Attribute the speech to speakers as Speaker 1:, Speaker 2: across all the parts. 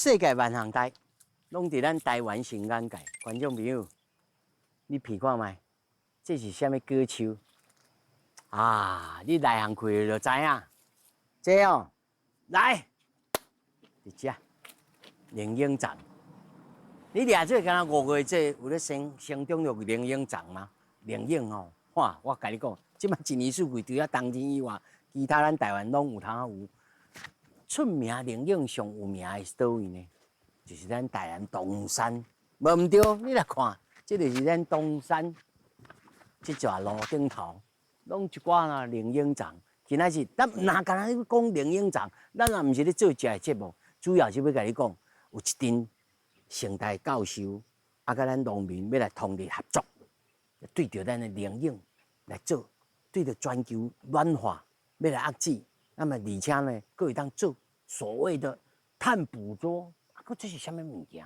Speaker 1: 世界萬項代，攏佇咱台灣新眼界。觀眾朋友，你品看覓，這是啥物果樹？啊，你內行看就知影。這哦，來，佇遮靈隱欉。你掠這敢若五月這有咧生生長著靈隱欉嗎？靈隱哦，哇，我共你講，這擺一年四季除了冬天以外，其他咱台灣攏有通有。出名靈隱上有名的是佗位呢？就是咱台南東山，無毋對，你來看，這就是咱東山這座路頂頭，攏一寡啦靈隱欉。今仔日咱若干焦講靈隱欉，咱也毋是咧做食的節目，主要是欲共你講，有一陣成大教授啊，佮咱農民欲來通力合作，對著咱的靈隱來做，對著全球暖化欲來遏止，那麼而且呢，閣會當做所謂的碳捕捉，啊，閣這是啥物物件？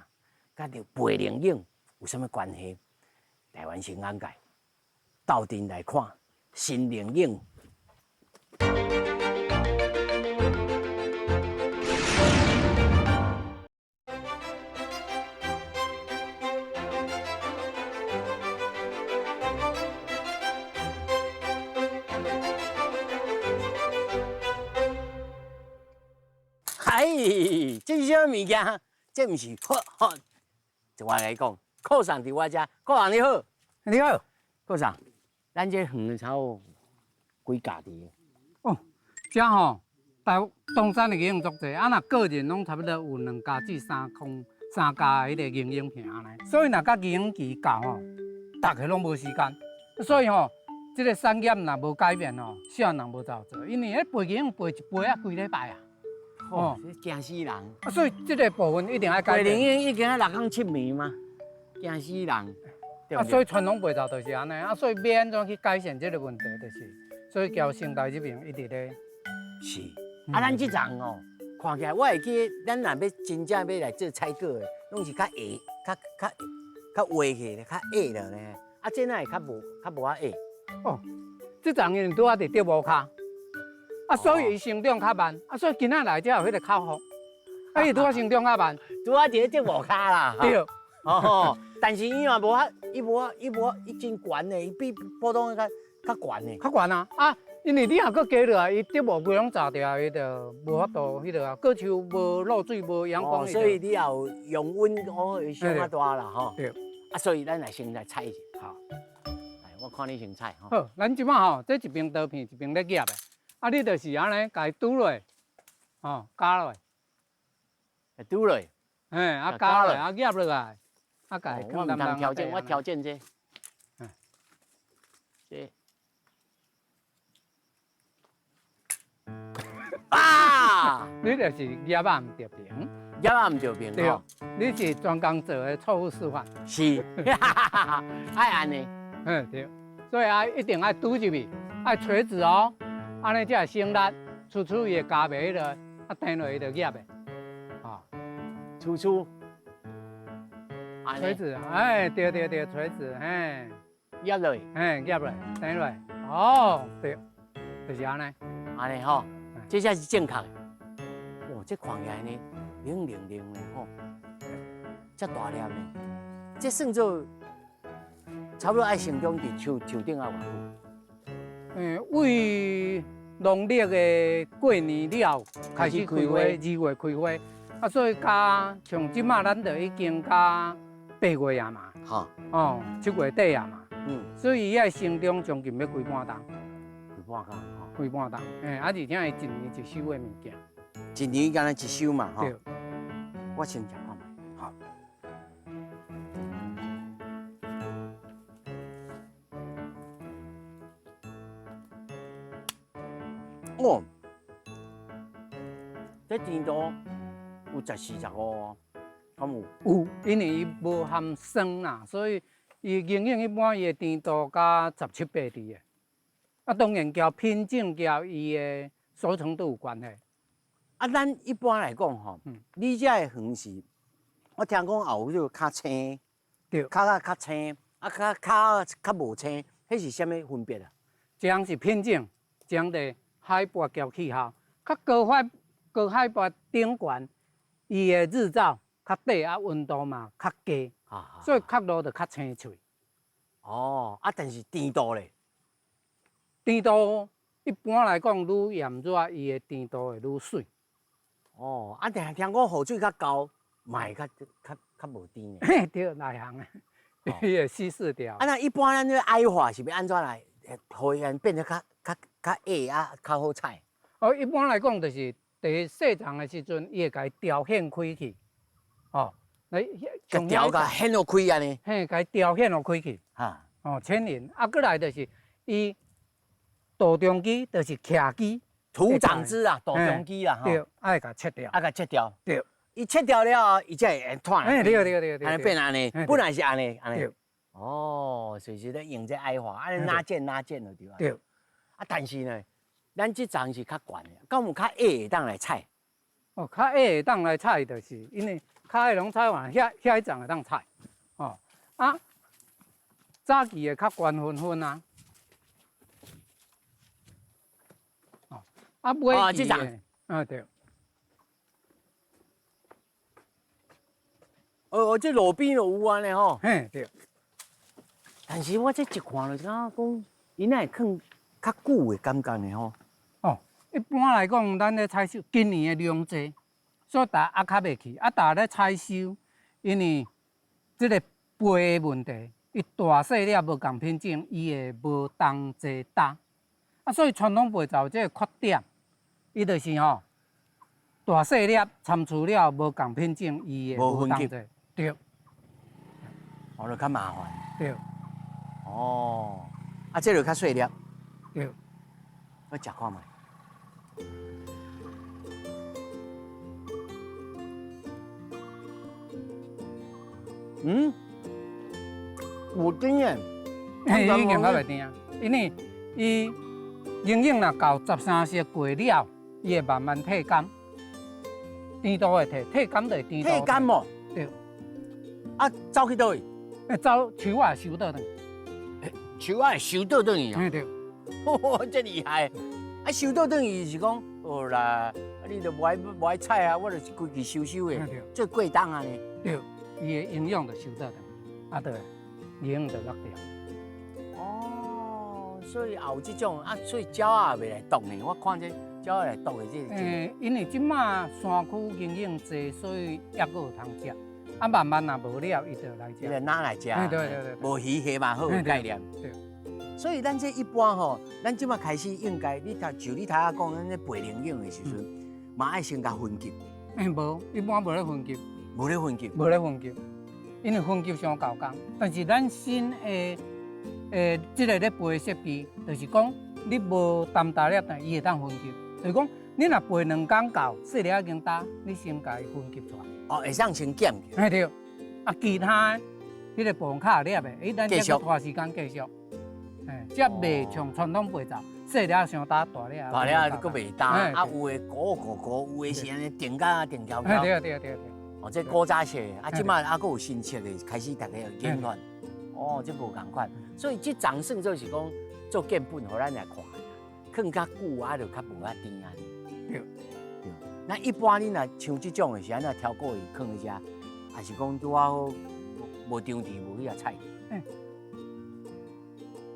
Speaker 1: 佮著賣靈隱有啥物關係？台灣新眼界，鬥陣來看新靈隱。哎，這是啥物物件？這毋是好好，我來講，科長佇我遮，科長你好，
Speaker 2: 你好，
Speaker 1: 科長，咱這園差幾甲佇？
Speaker 2: 哦，這吼，台東山的靈隱足濟，啊若個人攏差不多有兩家至三空三家彼個靈隱棚按呢，所以若佮靈隱期到吼，逐个攏無時間，所以吼，這個產業若無改變吼，少年人無走做，因為彼背靈隱背一背啊幾禮拜啊。
Speaker 1: 哦，驚死人！
Speaker 2: 啊，所以這個部分一定愛改變。
Speaker 1: 背靈隱已經六工七暝嗎？驚死人！
Speaker 2: 啊，所以傳統白頭就是按呢，啊，所以欲按怎去改善這個問題，就是所以交成大這邊一直咧。
Speaker 1: 是，啊，咱這叢哦，看起來我會記，咱若欲真正欲來做採果的，攏是較下、較較較滑去的，較矮了呢。啊，這哪會較無較無遐矮？
Speaker 2: 哦，這叢因為拄仔佇竹毛跤。啊，所以伊成長較慢，啊，所以今仔來才有彼個口福。啊，伊拄仔成長較慢，
Speaker 1: 拄仔佇咧竹毛跤啦。
Speaker 2: 對。
Speaker 1: 哦，但是伊嘛無法，伊無法，伊無法，伊真懸的，伊比普通的較較懸的。
Speaker 2: 較懸啊！啊，因為你若閣加落來，伊竹毛規攏炸掉，伊就無法度彼落啊。果樹無露水，無陽光。
Speaker 1: 所以你也有用溫，哦，會傷較大啦，吼。
Speaker 2: 對。
Speaker 1: 啊，所以咱來先來採一下。好。來，我看你先採吼。
Speaker 2: 好，咱這擺吼，這一邊刀片，一邊咧夾的。啊，你就是按呢，共伊拄落，吼，絞落，
Speaker 1: 拄落，
Speaker 2: 嘿，啊，絞落，啊，夾落來，啊，共伊。
Speaker 1: 我毋通挑戰，我挑戰這，這，啊！
Speaker 2: 你就是夾仔毋著平，
Speaker 1: 夾仔毋著平，
Speaker 2: 對，你是專工做的錯誤示範，
Speaker 1: 是，愛按呢，
Speaker 2: 嗯，對，所以啊，一定愛拄入去，愛垂直哦。按呢才會省力，出出伊會夾袂彼落，啊，停落伊就夾的，啊，
Speaker 1: 出出，
Speaker 2: 垂直，哎，對對對，垂直，嘿，
Speaker 1: 壓落，
Speaker 2: 嘿，夾落，停落，哦，對，就是按呢，
Speaker 1: 按呢吼，這才是正確的。哦，這看起來呢，冷冷冷的吼，遮大粒呢，這算做差不多愛成長佇樹樹頂啊偌久？
Speaker 2: 嗯，為農曆的過年了後開始開花，2月開花，啊，所以加像這馬咱就已經加8月啊嘛，哦，7月底啊嘛，所以伊愛成長將近欲規半冬，
Speaker 1: 規半冬，吼，
Speaker 2: 規半冬，嘿，啊，而且伊一年一收的物件，
Speaker 1: 一年敢若一收嘛，吼，
Speaker 2: 對，
Speaker 1: 我先食看覓，
Speaker 2: 好。
Speaker 1: 哦，這甜度有14、15，敢有？
Speaker 2: 有，因為伊無含酸啦，所以伊營養一般伊的甜度佮17、8佇的。啊，當然佮品種佮伊的熟成度有關係。
Speaker 1: 啊，咱一般來講吼，你這个園是，我聽講也有這個較青，
Speaker 2: 對，
Speaker 1: 較較較青，啊，較較較無青，彼是啥物分別啊？
Speaker 2: 這樣是品種，這樣的海拔佮氣候，較高海高海拔頂懸，伊的日照較短啊，溫度嘛較低，所以較落就較青脆。
Speaker 1: 哦，啊，但是甜度咧？
Speaker 2: 甜度一般來講，愈炎熱，伊的甜度會愈媠。
Speaker 1: 哦，啊，但是聽講雨水較厚，嘛會較較較無甜。
Speaker 2: 嘿，對，內行的，伊會稀釋掉。
Speaker 1: 啊，那一般咱這矮化是欲按怎來，予伊變得較較較矮啊，較好採？
Speaker 2: 哦，一般來講就是佇細叢的時陣，伊會共伊雕掀開去，哦，來，
Speaker 1: 共雕共掀予開按呢？
Speaker 2: 嘿，共伊雕掀予開去，哈，哦，牽引，啊，閣來就是伊杜仲機就是徛機，
Speaker 1: 徒長枝啊，杜仲枝啦，
Speaker 2: 對，愛共切掉，
Speaker 1: 愛共切掉，
Speaker 2: 對，
Speaker 1: 伊切掉了後，伊才會脫來，
Speaker 2: 對對對對，
Speaker 1: 按呢變按呢，本來是按呢，按呢，哦，隨時咧用這矮化，按呢拉剪拉剪就對啊，
Speaker 2: 對，
Speaker 1: 啊，但是呢，咱這叢是較懸的，敢有較矮會當來採？
Speaker 2: 哦，較矮會當來採，就是因為較矮攏採完，遐遐一叢會當採，哦，啊，早期的較懸昏昏啊，哦，啊尾期的，啊對。
Speaker 1: 哦哦，這路邊就有按呢吼。
Speaker 2: 嘿對。
Speaker 1: 但是我這一看就感覺講，伊哪會囥較久的感覺呢吼。
Speaker 2: 哦，一般來講，咱咧採收今年的量濟，所以逐壓較袂去。啊，逐咧採收，因為這個肥的問題，伊大細粒無仝品種，伊會無同齊焦。啊，所以傳統白棗這個缺點，伊就是吼大細粒參差了無仝品種，伊會無同齊。對。
Speaker 1: 哦，就較麻煩。
Speaker 2: 對。
Speaker 1: 哦，啊，這就較細粒。
Speaker 2: 對。
Speaker 1: 我食看覓。嗯，有甜的。
Speaker 2: 嘿，已經較袂甜啊，因為伊營養若到13色過了，伊會慢慢退甘，甜度會退，退甘就會甜度。
Speaker 1: 退甘哦。
Speaker 2: 對。
Speaker 1: 啊，走去佗位？
Speaker 2: 走樹仔收倒轉。
Speaker 1: 樹仔會收倒轉去啊？
Speaker 2: 對。
Speaker 1: 哦，這厲害！啊，收倒轉去是講，好啦，啊，你就無愛無愛採啊，我就是規支收收的，做過冬按呢。
Speaker 2: 對，伊的營養就收倒轉，啊對，營養就落掉。
Speaker 1: 哦，所以也有這種啊，所以鳥仔也袂來啄呢。我看這鳥仔來啄的這個。
Speaker 2: 因為這馬山區營養濟，所以抑閣有通食。啊，慢慢若無了，伊就來食。
Speaker 1: 伊就拿來食。
Speaker 2: 對對對。
Speaker 1: 無魚蝦嘛好概念。
Speaker 2: 對。
Speaker 1: 所以咱這一般吼，咱這馬開始應該，你頭就你頭仔講，咱咧培營養的時陣，嘛愛先共分級。
Speaker 2: 欸，無，一般無咧分級。
Speaker 1: 無咧分級。
Speaker 2: 無咧分級，因為分級傷厚工。但是咱新的這個咧培設備，就是講你無擔大粒，但伊會當分級。就是講你若培兩工夠，細粒已經焦，你先共伊分級出來。
Speaker 1: 哦，會使先減。
Speaker 2: 嘿對，啊，其他彼個部分較粒的，伊咱這閣拖時間繼續。嘿，這袂像傳統白棗，細粒傷焦，大粒
Speaker 1: 大粒閣袂焦，啊，有的糊糊糊，有的是按呢定甲定翘翘。
Speaker 2: 對對對對。
Speaker 1: 哦，這古早式的，啊，這馬啊閣有新式的，開始大家有研發。哦，這無仝款，所以這叢算做是講做建本，予咱來看，囥較久啊，就較無遐甜啊。
Speaker 2: 對
Speaker 1: 對。那一般你若像這種的是按怎挑過去囥佇遮，還是講拄仔好無場地無去遐採？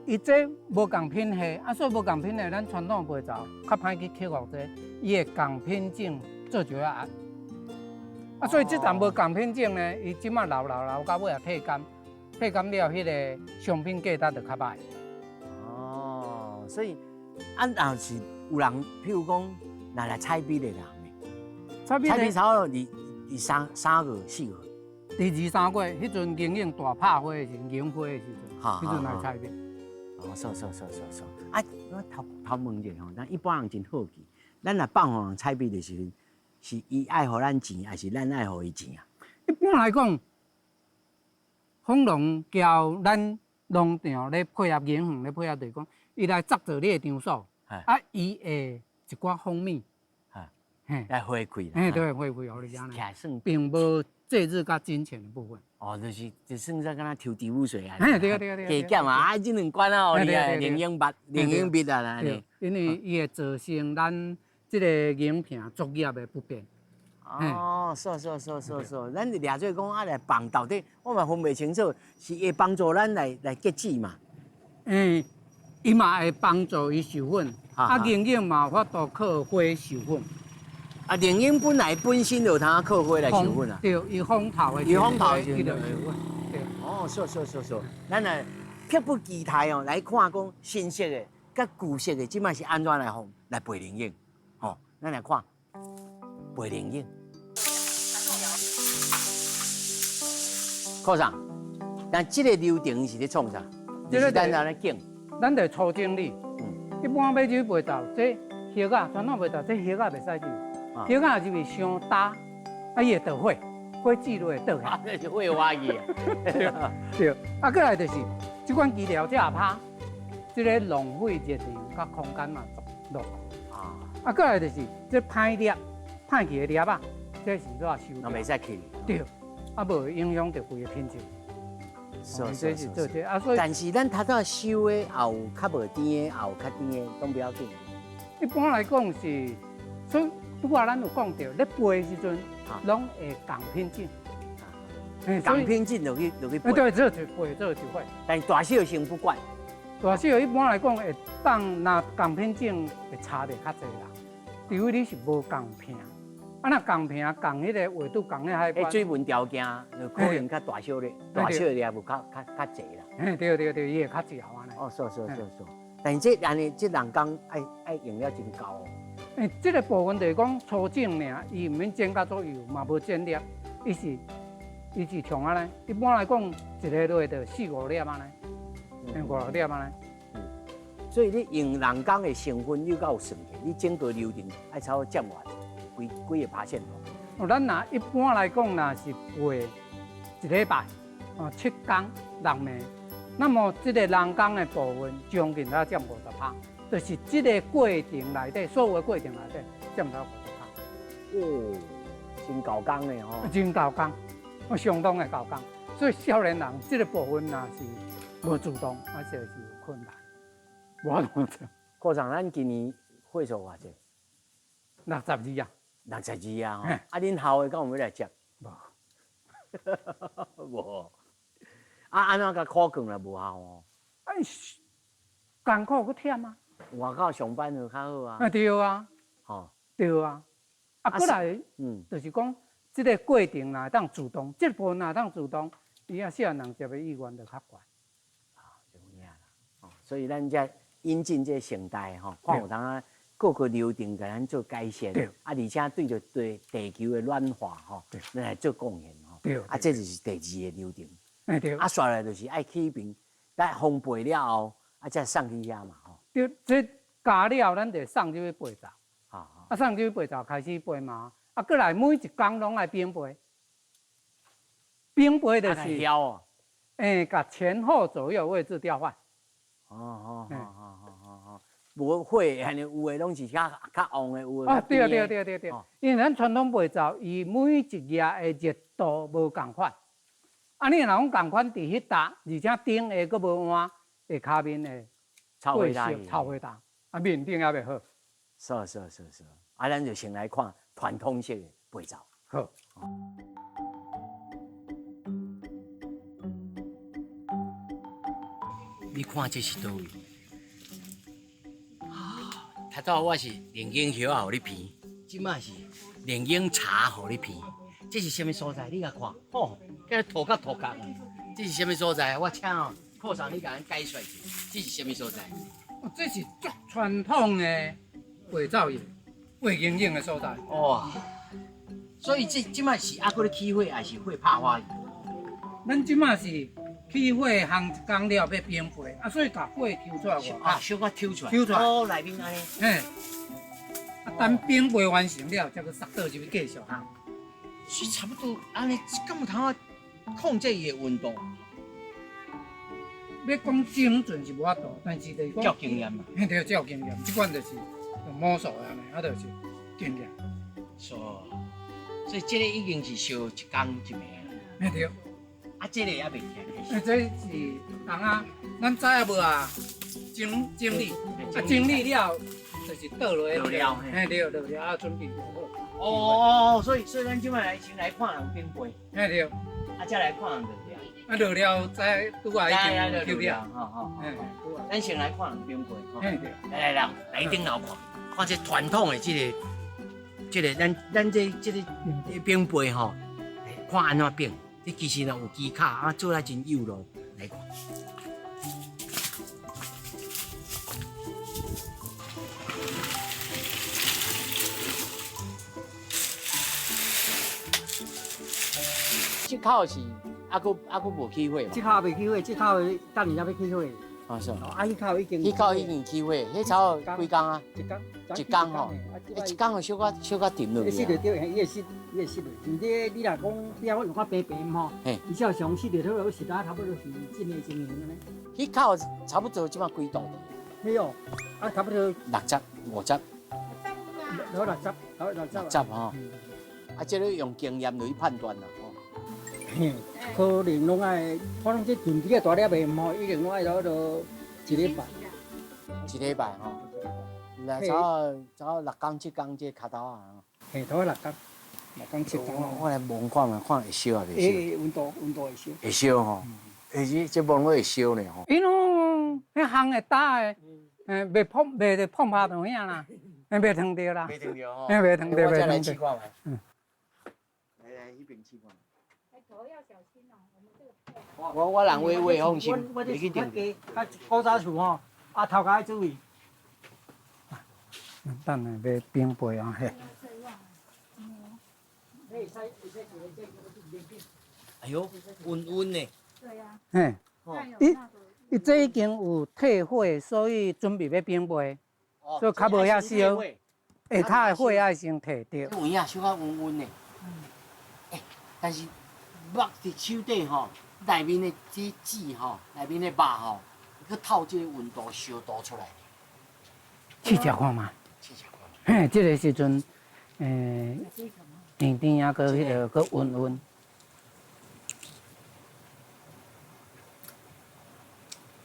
Speaker 2: 伊這無仝品系，啊，所以無仝品系，咱傳統白棗較歹去克服這個，伊會仝品種做一個壓。啊，所以這陣無仝品種呢，伊這馬老老老到尾也退甘，退甘了，彼個商品價值就較歹。
Speaker 1: 哦，所以啊，若是有人，譬如講，若來採蜜的人呢，
Speaker 2: 採蜜
Speaker 1: 採蜜差不多佇佇三三月四月，
Speaker 2: 佇二三月，彼陣銀杏大拍花的時陣，櫻花的時陣，彼陣來採蜜。
Speaker 1: 哦，說說說說說，啊，我頭頭問一下吼，咱一般人真好奇，咱若放予人採蜜的時陣，是伊愛予咱錢，還是咱愛予伊錢啊？
Speaker 2: 一般來講，蜂農交咱農場咧配合銀行咧配合，就是講，伊來鑿做你的場所，啊，伊會一寡蜂蜜，
Speaker 1: 嘿，來回饋，
Speaker 2: 嘿，對，回饋予你這樣，並無節日佮金錢的部分。
Speaker 1: 哦，就是就算說敢若抽豬母稅啊，
Speaker 2: 嘿，對對對，
Speaker 1: 加減啊，啊，這兩關啊，予你啊，營養物、營養蜜啊，
Speaker 2: 對，因為伊會造成咱這個銀坪作業的不便。
Speaker 1: 哦，是是是是是，咱掠做講啊來放到底，我嘛分袂清楚，是會幫助咱來結籽嘛？
Speaker 2: 欸，伊嘛會幫助伊授粉，啊，靈應嘛有法度靠花授粉。
Speaker 1: 啊，靈應本來本身就有通靠花來授粉啊。
Speaker 2: 對，伊風頭的，
Speaker 1: 伊風頭
Speaker 2: 伊就授粉。對。
Speaker 1: 哦，是是是是，咱來迫不及待哦，來看講新式的佮舊式的，這擺是按怎來放來培靈應？吼，咱來看培靈應。科長，但這個流程是咧創啥？這個咱按呢揀，
Speaker 2: 咱得粗整理。一般買酒白豆，這葉仔傳統白豆，這葉仔袂使入，葉仔入去傷焦，啊伊會著火，火煮落會著去。
Speaker 1: 啊，這是火花去啊。
Speaker 2: 對，啊，過來就是這款基料才會歹，這个浪費熱量佮空間嘛足落。啊，啊，過來就是這歹粒、歹去的粒仔，這是怎收？
Speaker 1: 那袂使去。
Speaker 2: 對。啊，無會影響著規个品質。
Speaker 1: 是是是是。啊，所以，但是咱頭拄收的，也有較無甜的，也有較甜的，攏不要緊。
Speaker 2: 一般來講是，所以拄仔咱有講著，咧焙的時陣，攏會仝品種。
Speaker 1: 仝品種落去落去焙。
Speaker 2: 對，這就焙這就會。
Speaker 1: 但是大小先不管。
Speaker 2: 大小一般來講會當，若仝品種會差袂較濟啦，除非你是無仝片。啊，若仝片仝彼个畫度仝个海關，
Speaker 1: 水分條件就可能較大小咧，大小咧無較較較濟啦。
Speaker 2: 嘿，對對對，伊會較濟安呢。
Speaker 1: 哦，是是是是。但是這按呢，這人工愛愛用了真厚哦。
Speaker 2: 欸，這个部分就是講粗種爾，伊毋免剪甲足幼，嘛無剪粒，伊是像按呢。一般來講，一个落就四五粒按呢，五六粒按呢。
Speaker 1: 所以你用人工的成分，你閣有算過？你整個流程愛差不多佔偌濟？幾幾个 percent？
Speaker 2: 哦，咱若一般來講，若是焙一禮拜，哦，7工6暝，那麼這个人工的部分將近才佔50%，就是這个過程內底，所有的過程內底佔到50%。
Speaker 1: 哦，真夠工的吼！
Speaker 2: 真夠工，我相當的夠工。所以少年人這个部分若是無主動，還是有困難。無法度做。
Speaker 1: 科長，咱今年歲數偌濟？62
Speaker 2: 啊。
Speaker 1: 62啊！吼，啊，恁後的敢有欲來接？
Speaker 2: 無，
Speaker 1: 無。啊，按怎共苦扛啦？無效哦。
Speaker 2: 哎，艱苦閣忝啊！
Speaker 1: 外口上班就較好啊。
Speaker 2: 啊，對啊。
Speaker 1: 吼，
Speaker 2: 對啊。啊，閣來，就是講，這个過程若會當主動，這个部分若會當主動，伊啊少年人接的意願就較懸。
Speaker 1: 啊，就有影啦。哦，所以咱遮引進這个生態吼，看有當啊。各個流程共咱做改善，啊，而且對著對地球的暖化吼，咱來做貢獻吼。啊，這就是第二个流程。
Speaker 2: 對。
Speaker 1: 啊，紲來就是愛起爿，咱烘焙了後，啊，才送去遐嘛吼。
Speaker 2: 對，這加了，咱就送入去焙灶。啊，送入去焙灶開始焙嘛。啊，閣來每一工攏愛平焙。平焙就是。
Speaker 1: 調哦。
Speaker 2: 欸，共前後左右位置調換。
Speaker 1: 哦哦哦哦哦哦。無火，按呢有的攏是較較旺的，有的
Speaker 2: 啊，對對對對對，因為咱傳統焙灶，伊每一頁的熱度無仝款，啊，你若講仝款佇彼搭，而且頂下閣無換，下跤面會
Speaker 1: 臭火焦，
Speaker 2: 臭火焦，啊面頂猶袂好。
Speaker 1: 是是是是，啊，咱就先來看傳統式的焙灶。
Speaker 2: 好。
Speaker 1: 你看這是佗位？頭拄我是龍井葉仔予你鼻，這擺是龍井茶予你鼻，這是啥物所在？你共看，吼，這塗甲塗甲啊！這是啥物所在？我請哦，科長你共咱解說一下，這是啥物所在？
Speaker 2: 這是足傳統的焙灶業、焙龍井的所在。
Speaker 1: 哇！所以這這擺是猶閣咧起火，還是火拍花去？
Speaker 2: 咱這擺是起火烘一工了，欲冰焙，啊，所以共火抽出來外。
Speaker 1: 啊，小可抽出來。
Speaker 2: 抽出來。
Speaker 1: 哦，內面按呢。
Speaker 2: 嘿。啊，等冰焙完成了，才閣塞倒入去繼續烘。
Speaker 1: 是差不多按呢，敢有通啊控制伊的溫度？
Speaker 2: 欲講精準是無法度，但是就是講。
Speaker 1: 照經驗嘛。
Speaker 2: 嘿，對，照經驗，這款就是用摸索的按呢，啊，就是經驗。
Speaker 1: 是。所以這个已經是燒一工一暝啦。
Speaker 2: 嘿，對。
Speaker 1: 啊，這個猶未停。
Speaker 2: 欸，這是尪仔，咱知影無啊？整整理，啊，整理了就是倒落去。
Speaker 1: 倒了，
Speaker 2: 嘿，對，倒了啊，準備就好。
Speaker 1: 哦，所以咱這擺來先來看人冰櫃，
Speaker 2: 嘿對，
Speaker 1: 啊，再來看人落了。
Speaker 2: 啊落了再拄仔已經吸了，
Speaker 1: 好好好。
Speaker 2: 嘿，
Speaker 1: 咱先來看人冰櫃，吼。
Speaker 2: 嘿對。
Speaker 1: 來來來，來頂樓看，看這傳統的這個咱這個冰櫃吼，看按怎冰，這其實呢有技巧，啊做來真幼咯，來看。這口是猶閣猶閣無起火嘛？
Speaker 3: 這口未起火，這口等下欲起火。
Speaker 1: 啊是。
Speaker 3: 啊，彼口已經。
Speaker 1: 彼口已經起火，彼草幾工啊？
Speaker 3: 一工。
Speaker 1: 一工吼，一工就小可小可沉落去。
Speaker 3: 會濕著對，伊會濕，伊會濕落。像這你若講，你若用較平平吼，伊才上濕著，好濕啊，差不多是這个情形按呢。
Speaker 1: 彼口差不多這擺幾度？
Speaker 3: 彼哦，啊，差不多
Speaker 1: 60、50。
Speaker 3: 六十，六十。
Speaker 1: 60吼。啊，這個用經驗來判斷啦。
Speaker 3: 嘿，可能攏愛，可能這近幾個大粒的吼，一定攏愛落落一禮拜。
Speaker 1: 一禮拜吼。來，走走6工7工這跤頭啊。
Speaker 3: 嘿，頭6工，6工7工。
Speaker 1: 我來摸看覓，看會燒啊袂燒？
Speaker 3: 會，溫度溫度會燒。
Speaker 1: 會燒吼，欸，這摸落會燒呢吼。
Speaker 2: 因哦，彼烘會焦的，欸，袂碰袂就碰拍到遐啦，欸，袂燙著啦。
Speaker 1: 袂燙著吼。
Speaker 2: 欸，袂燙著，
Speaker 1: 我再來
Speaker 2: 袂燙著。
Speaker 1: 試看覓。來來，彼邊試看。我人話話放心，袂去定。
Speaker 3: 較古早厝吼，啊頭家愛注意。
Speaker 2: 等下欲冰被啊嘿。
Speaker 1: 哎喲，溫溫的。
Speaker 4: 對啊。
Speaker 2: 嘿。伊伊這已經有退火，所以準備欲冰被，所以較無遐燒。下跤的火愛先退著。
Speaker 1: 有影，小可溫溫的。欸，但是肉佇手底吼，內面的這籽吼，內面的肉吼，閣透這個溫度燒度出來。
Speaker 2: 試食看覓。
Speaker 1: 試食看覓。
Speaker 2: 嘿，這個時陣，欸，甜甜啊，閣彼個閣溫溫。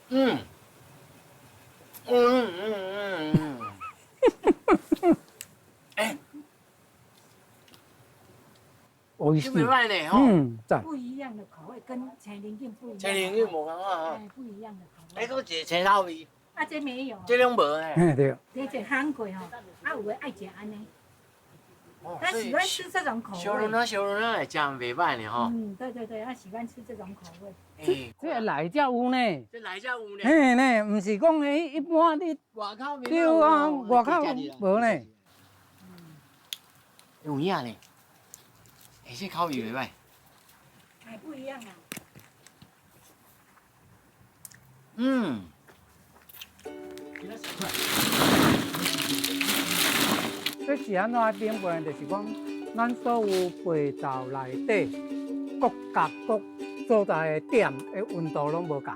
Speaker 1: 嗯。嗯嗯嗯嗯。欸。
Speaker 2: 這
Speaker 1: 袂歹呢，吼。
Speaker 2: 嗯，讚。
Speaker 4: 不一樣的口味，跟青檸鏡不一樣。
Speaker 1: 青檸鏡無仝款吼。
Speaker 4: 哎，不一樣的口味。
Speaker 1: 欸，閣一個青頭味。
Speaker 4: 啊，這沒有。
Speaker 1: 這攏無呢。
Speaker 2: 嘿對。
Speaker 4: 這這烘過吼，啊有的愛食按呢。他喜歡吃這種口味。
Speaker 1: 小輪仔，小輪仔會食袂歹呢吼。
Speaker 4: 嗯，對對對，他喜歡吃這種口味。
Speaker 1: 欸，
Speaker 2: 這內才有呢。
Speaker 1: 這內才有呢。
Speaker 2: 嘿呢，毋是講欸一般你。
Speaker 1: 外口
Speaker 2: 對啊，外口無呢。
Speaker 1: 有影呢。欸，這口味袂歹。
Speaker 4: 哎，不一樣啊。
Speaker 1: 嗯。
Speaker 2: 這是按怎冰被？就是講，咱所有被罩內底各角各所在的點的溫度攏無仝。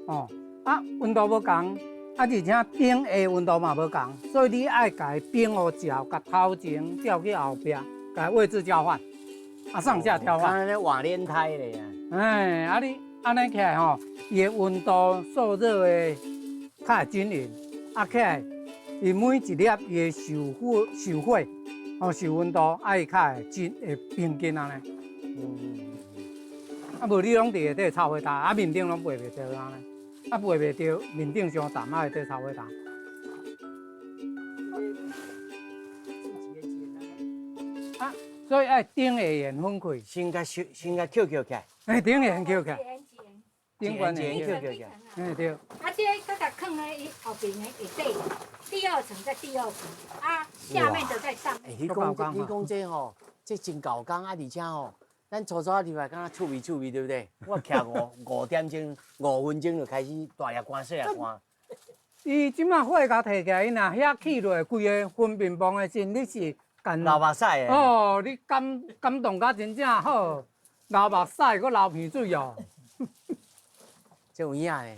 Speaker 2: 哦，啊，溫度無仝，啊，而且頂下溫度嘛無仝，所以你愛共伊冰予照，共頭前調去後壁，共位置交換，啊，上下調換。
Speaker 1: 敢若咧換輪胎咧啊！
Speaker 2: 哎，啊你按呢起來吼，伊的溫度受熱的較會均勻，啊起來，伊每一粒伊會受火受火，哦受溫度，啊伊較會均會平均按呢。啊無你攏佇下底臭火焦，啊面頂攏背袂著按呢，啊背袂著面頂傷重，啊下底臭火焦。啊，所以愛頂下緣分開，
Speaker 1: 先共小先共抾抾起來。
Speaker 2: 哎，頂下緣抾起來，頂懸
Speaker 1: 緣
Speaker 2: 抾
Speaker 1: 抾起來。
Speaker 2: 哎對。
Speaker 4: 啊，這個閣囥咧，伊後邊的下底，第二層在第二層，啊，下面的在上面。
Speaker 1: 欸，你講你講這吼，這真厚工啊，而且吼，咱初初入來感覺趣味趣味，對不對？我徛五點鐘，5分鐘就開始大粒汗細粒汗。
Speaker 2: 伊這擺火共提起來，伊若遐起落，規個分面磅的時陣，你是感
Speaker 1: 流目屎的。
Speaker 2: 哦，你感動甲真正好，流目屎，閣流鼻水哦。
Speaker 1: 這有影呢，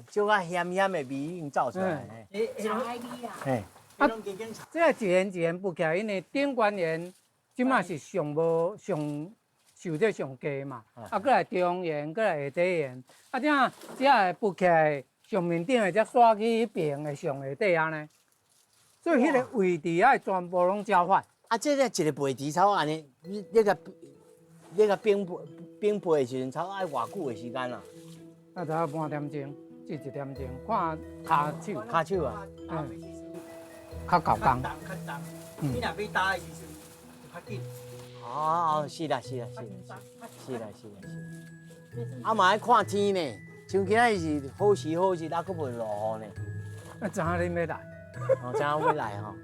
Speaker 1: 小可鹹鹹的味已經走出來。
Speaker 4: 茶味啊。
Speaker 1: 嘿。
Speaker 2: 啊，這個一緣一緣不起來，因為頂懸緣這擺是上無上受這上低嘛，啊，閣來中緣，閣來下底緣，啊，這這會浮起來上面頂的才刷去彼邊的上下底按呢，所以彼個位置愛全部攏交換。
Speaker 1: 啊，這個一个背池草按呢，你你共冰冰背的時陣，差愛偌久的時間啊？
Speaker 2: 啊，差半點鐘至一點鐘，看跤手，
Speaker 1: 跤手啊，
Speaker 2: 嗯，較夠工。
Speaker 3: 較重，你若欲焦的時陣就較緊。
Speaker 1: 哦，是啦是啦是啦是啦是啦是。啊嘛愛看天呢，像今仔日是好時好日，啊，閣袂落雨呢。
Speaker 2: 啊，知影恁欲來。
Speaker 1: 哦，知影欲來吼。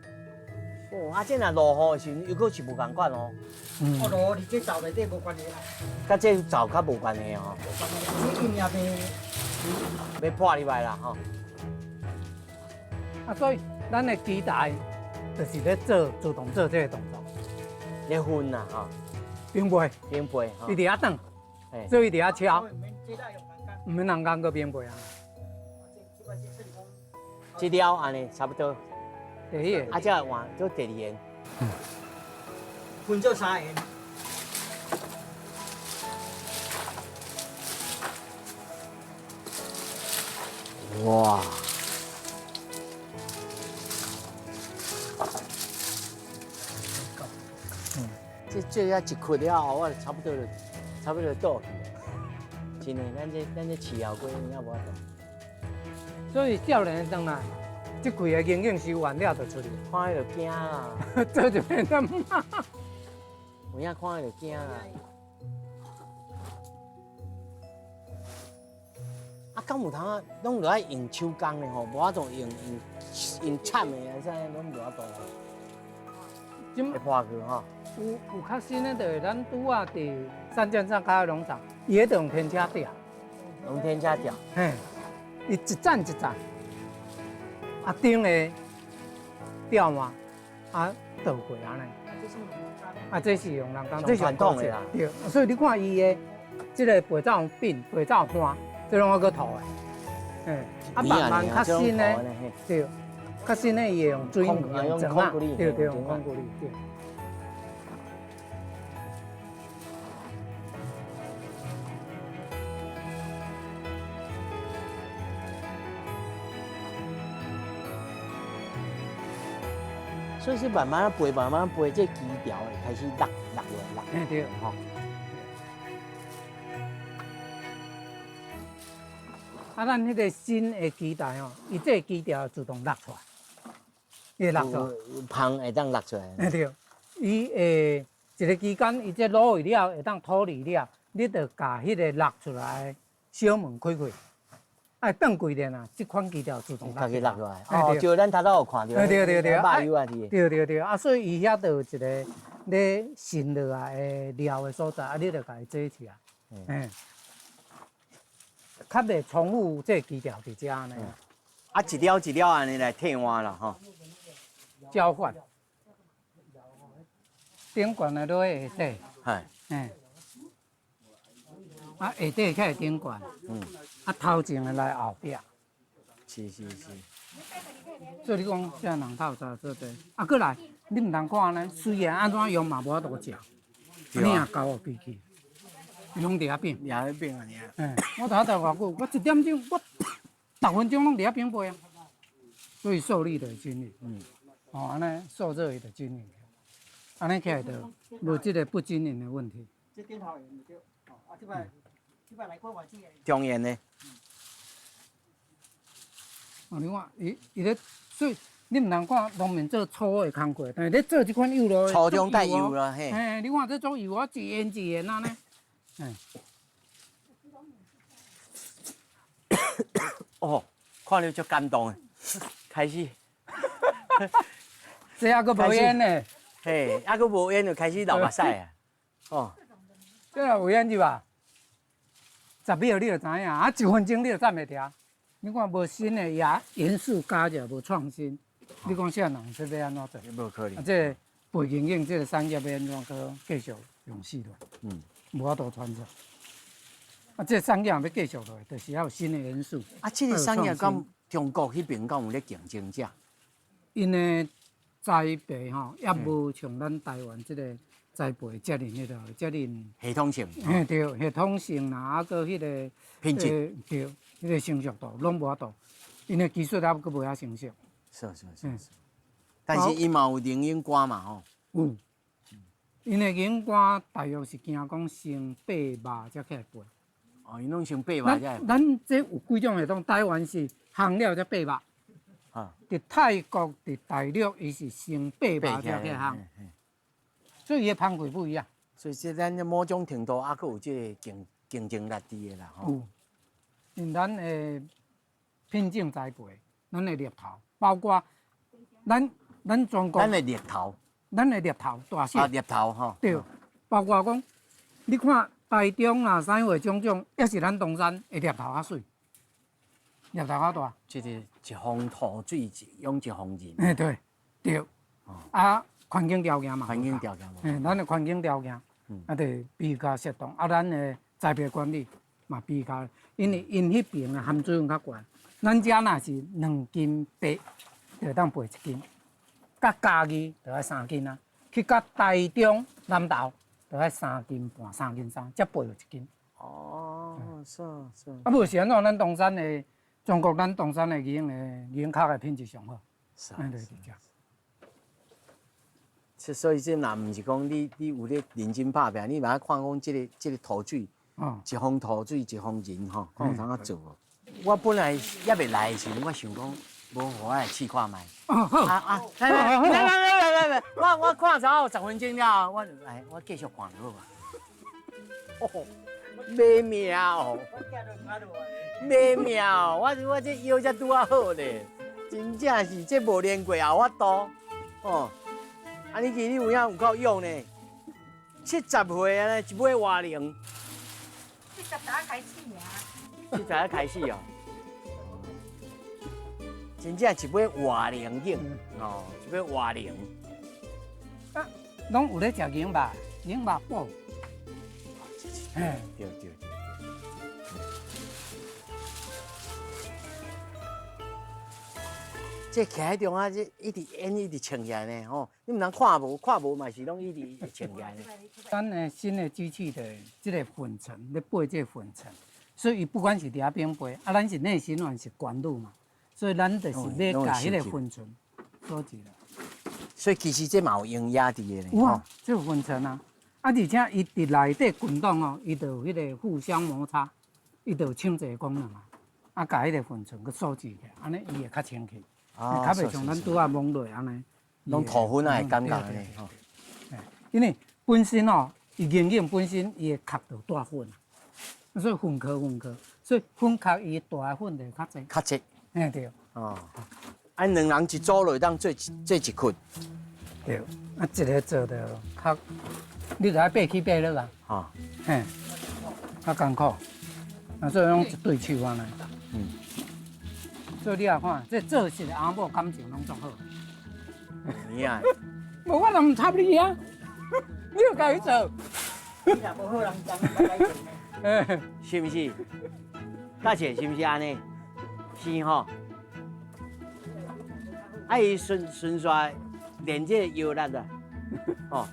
Speaker 1: 哦，啊，這若落雨的時陣，又閣是無仝款哦。
Speaker 2: 嗯。
Speaker 3: 哦，落雨佇這灶內底無關係啦。
Speaker 1: 佮這灶較無關係吼。
Speaker 3: 無關係，這陰也袂
Speaker 1: 欲破入來啦吼。
Speaker 2: 啊，所以咱的機台就是咧做自動做這个動作。
Speaker 1: 咧熏啦吼。
Speaker 2: 冰被。
Speaker 1: 冰被吼。
Speaker 2: 伊佇遐轉，所以伊佇遐敲。毋免人工閣冰被啊。
Speaker 1: 這了按呢差不多。
Speaker 2: 第一个。
Speaker 1: 啊，這換做第二个。
Speaker 3: 分做三个。
Speaker 1: 哇！這做遐一窟了後，我就差不多就差不多就倒去了。真的，咱這飼後粿有影無法度。
Speaker 2: 所以少年轉來，這幾个營養收完了就出去。
Speaker 1: 看彼就驚啦。
Speaker 2: 做一遍點。
Speaker 1: 有影看彼就驚啦。啊，敢有通啊？攏著愛用手工的吼，無法度用用用鏟的啊，啥攏無法度。會破去吼。
Speaker 2: 有較新的，就是咱拄仔佇三尖上開的農場，伊彼用天車吊。
Speaker 1: 用天車吊。
Speaker 2: 嘿，伊一盞一盞，啊頂的吊嘛，啊倒過按呢。啊，這是用人工，這是
Speaker 1: 傳統的啦。
Speaker 2: 對，所以你看伊的這个白灶餅、白灶花，這攏猶閣塗的。嘿，啊慢慢較新的，對，較新的伊會用水泥、用磚仔，對對，用孔骨力，對。
Speaker 1: 所以是慢慢背，慢慢背，這基調會開始落落落落。
Speaker 2: 嘿對，
Speaker 1: 吼。
Speaker 2: 啊，咱彼个新的基台吼，伊這个基調自動落出來，伊會落出來。
Speaker 1: 芳會當落出來。
Speaker 2: 嘿對，伊會一个期間，伊這滷去了，會當脫離了，你就共彼个落出來小門開開，愛轉幾年啊，這款基調自動
Speaker 1: 家己落落來。哦，就咱頭拄有看著。
Speaker 2: 對對對。
Speaker 1: 肉油啊，佇。
Speaker 2: 對對對，啊，所以伊遐就有一个咧渗落來的料的所在，啊，你就共伊做起來。嗯。較袂重複這个基調佇遮按呢。
Speaker 1: 啊，一了一了按呢來替換啦，吼。
Speaker 2: 交換。頂懸的落去下底。
Speaker 1: 係。
Speaker 2: 嗯。啊，下底起來頂懸。
Speaker 1: 嗯。
Speaker 2: 啊，頭前的來後壁。
Speaker 1: 是是是。
Speaker 2: 所以你講這人透早做這，啊，閣來，你毋通看呢，雖然按怎用嘛無法度食，你也交予機器，攏佇遐變。
Speaker 1: 佇遐變啊，爾。
Speaker 2: 嗯，我頭頭偌久，我一點鐘，我逐分鐘攏佇遐變背啊。所以受力就會均勻。
Speaker 1: 嗯。
Speaker 2: 哦，按呢受熱伊就均勻，按呢起來就無這个不均勻的問題。
Speaker 3: 這頂頭會對，哦，啊，這擺這擺來過偌濟個。
Speaker 1: 中鹽呢？
Speaker 2: 哦，你看，伊伊咧，所以你毋通看農民做粗的工課，但是咧做這款幼路的，
Speaker 1: 粗中帶幼啦，嘿。
Speaker 2: 嘿，你看這種幼啊，一緣一緣按呢。嗯。
Speaker 1: 哦，看了足感動的，開始。
Speaker 2: 這猶閣無煙呢。
Speaker 1: 嘿，猶閣無煙就開始流目屎啊！哦，
Speaker 2: 這若有煙是吧？10秒你就知影，啊，一分鐘你就站袂牢。你看無新的也元素加入，無創新，你講啥人這欲按怎做？
Speaker 1: 無可能。
Speaker 2: 啊，這個賣營養這个產業欲按怎閣繼續用死落？
Speaker 1: 嗯，
Speaker 2: 無法度傳承。啊，這个產業若欲繼續落去，就是要有新的元素。
Speaker 1: 啊，這个產業敢中國彼邊敢有咧競爭者？𪜶
Speaker 2: 的栽培吼，也無像咱台灣這个栽培遮爾彼落，遮爾
Speaker 1: 系統性。
Speaker 2: 嘿對，系統性啦，啊，閣彼个
Speaker 1: 品質，
Speaker 2: 對，彼个成熟度攏無法度，𪜶的技術猶閣無遐成熟。
Speaker 1: 是是是是。但是伊嘛有靈驗肝嘛吼。
Speaker 2: 有，𪜶的牛肝大約是驚講先爬肉才起來背。
Speaker 1: 哦，𪜶攏先爬肉才
Speaker 2: 咱咱這有幾種系統，台灣是烘了才爬肉。佇泰國、佇大陸，伊是先爬肉才去烘，所以伊的芳味不一樣。
Speaker 1: 所以這咱某種程度猶閣有這个競競爭力佇的啦，吼。
Speaker 2: 有，因咱的品種栽培，咱的獵頭，包括咱咱全國。
Speaker 1: 咱的獵頭。
Speaker 2: 咱的獵頭大小。
Speaker 1: 啊，獵頭吼。
Speaker 2: 對，包括講，你看台中啦、啥物種種，抑是咱東山的獵頭較媠。獵頭較大。
Speaker 1: 這個一方土水，養一方人。
Speaker 2: 欸對，對。啊，環境條件嘛。
Speaker 1: 環境條件。
Speaker 2: 欸，咱的環境條件，啊，就比較適當。啊，咱的栽培管理嘛比較，因為𪜶彼爿的含水量較懸，咱遮若是2斤8，就會當賣1斤。佮嘉義就愛3斤啊，去到台中南投就愛3斤半、3斤3，才賣落1斤。
Speaker 1: 哦，是是。
Speaker 2: 啊，無是按怎？咱東山的全國，咱東山的魚鷹的魚鷹殼的品質上好。
Speaker 1: 是啊。
Speaker 2: 就是這。
Speaker 1: 所以這若毋是講你你有咧認真拍拚，你嘛看講這个這个土水，一方土水一方人吼，看有通啊做無？我本來猶未來的時陣，我想講。無，我來試看覓。啊啊！來來來來來來，我我看咗10分鐘了，我來我繼續看就好啊。哦，袂命哦，袂命哦，我我這腰才拄仔好咧，真正是這無練過也有法度。哦，啊你其實你有影有夠勇呢？70歲啊，一尾活龍。
Speaker 4: 70才開始啊。
Speaker 1: 70才開始哦。真正一尾活龍湧，哦，一尾活龍。
Speaker 2: 啊，攏有咧食牛肉，牛肉補。
Speaker 1: 嘿，對對對對。這徛喺中啊，這一直煙一直衝起來呢，吼！你毋通看無，看無嘛是攏一直衝起來呢。
Speaker 2: 咱的新的機器的這个粉塵咧背這个粉塵，所以伊不管是佇遐邊背，啊，咱是內循環是管路嘛。所以咱就是咧共彼个粉塵鎖住啦。
Speaker 1: 所以其實這嘛有營養佇的咧。
Speaker 2: 有啊，這有粉塵啊，啊，而且伊佇內底滾動哦，伊就有彼个互相摩擦，伊就有清潔功能啊。啊，共彼个粉塵閣鎖住起來，按呢伊會較清氣，較袂像咱拄仔摸落按呢。
Speaker 1: 攏塗粉仔的感覺呢。吼。
Speaker 2: 因為本身哦，伊營養本身伊的殼就帶粉，所以粉殼粉殼，所以粉殼伊大的粉就較濟。
Speaker 1: 較濟。
Speaker 2: 嘿對。
Speaker 1: 哦，啊，兩人一組落當做做一窟。
Speaker 2: 對，啊，一个做就較，你著愛爬起爬落啊。
Speaker 1: 哦。
Speaker 2: 嘿，較艱苦，啊，所以攏一對手按呢。嗯。所以你也看，這做事的翁某感情攏足好。
Speaker 1: 你啊？
Speaker 2: 無，我就毋插你啊！你就家己做。
Speaker 3: 你若無好人講，我來做呢。
Speaker 1: 是毋是？大姐是毋是按呢？是吼。啊！伊顺顺煞練這个腰力啊，哦。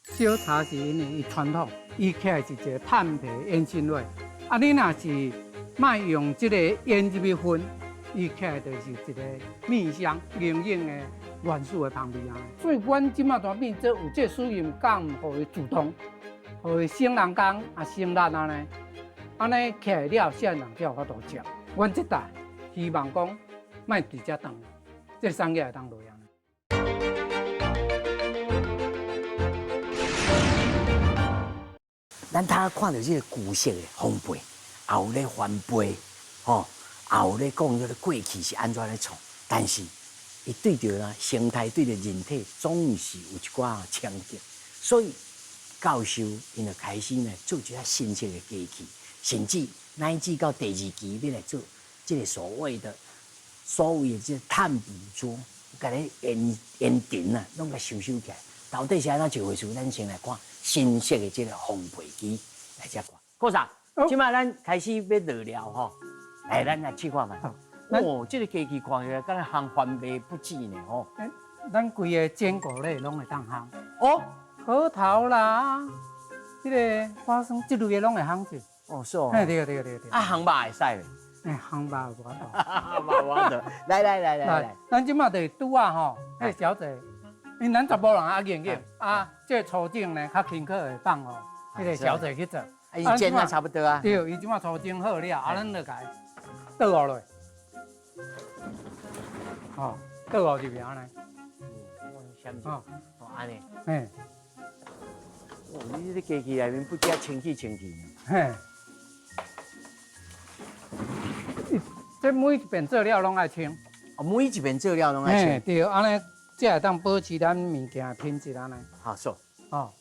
Speaker 2: 小茶是因為伊傳統，伊起來是一個炭皮煙熏火。啊，你若是莫用這个煙入去熏，伊起來就是一個蜜香營養的元素的香味啊。所以，阮這馬就變做有這使用感，予伊自動，予伊省人工啊，省力按呢。按呢起來了，少年人才有法度食。阮這代希望講，莫佇遮等，這產業會當落啊。
Speaker 1: 咱頭看著這个舊式的烘焙，也有咧翻焙，吼，也有咧講這个過去是按怎咧創，但是伊對著啦生態，對著人體總是有一寡衝擊，所以教授𪜶就開始呢做一寡新式的機器。甚至乃至到第二期欲來做這个所謂的所謂的這个碳捕捉，共你煙煙塵啊，攏共收收起來。到底是按怎一回事？咱先來看新式的這个烘焙機來這看。郭嫂，這擺咱開始欲落料吼，來，咱來試看覓。哦，這个機器看起來敢若烘番麥不止呢吼。
Speaker 2: 咱規个堅果類攏會當烘。
Speaker 1: 哦，
Speaker 2: 核桃啦，這个花生這類的攏會烘者。
Speaker 1: 哦，是哦。
Speaker 2: 嘿，對對對對。
Speaker 1: 啊，烘肉會使袂？
Speaker 2: 欸，烘肉無法度。
Speaker 1: 無法度。來來來來來，
Speaker 2: 咱這馬就是拄仔吼，彼個小姐，因咱查埔人啊硬硬啊，這個粗種呢較輕巧會放予彼個小姐去做。
Speaker 1: 啊，伊煎啊差不多啊。
Speaker 2: 對，伊這馬粗種好了，啊，咱就共伊倒落來，吼，倒落入去按呢。
Speaker 1: 哦，按呢。
Speaker 2: 嘿。
Speaker 1: 哦，你這個機器內面不只清氣清氣。
Speaker 2: 嘿。這每一遍做了攏愛清。
Speaker 1: 哦，每一遍做了攏愛清。
Speaker 2: 對，按呢才會當保持咱物件的品質按呢。
Speaker 1: 好，說。
Speaker 2: 哦。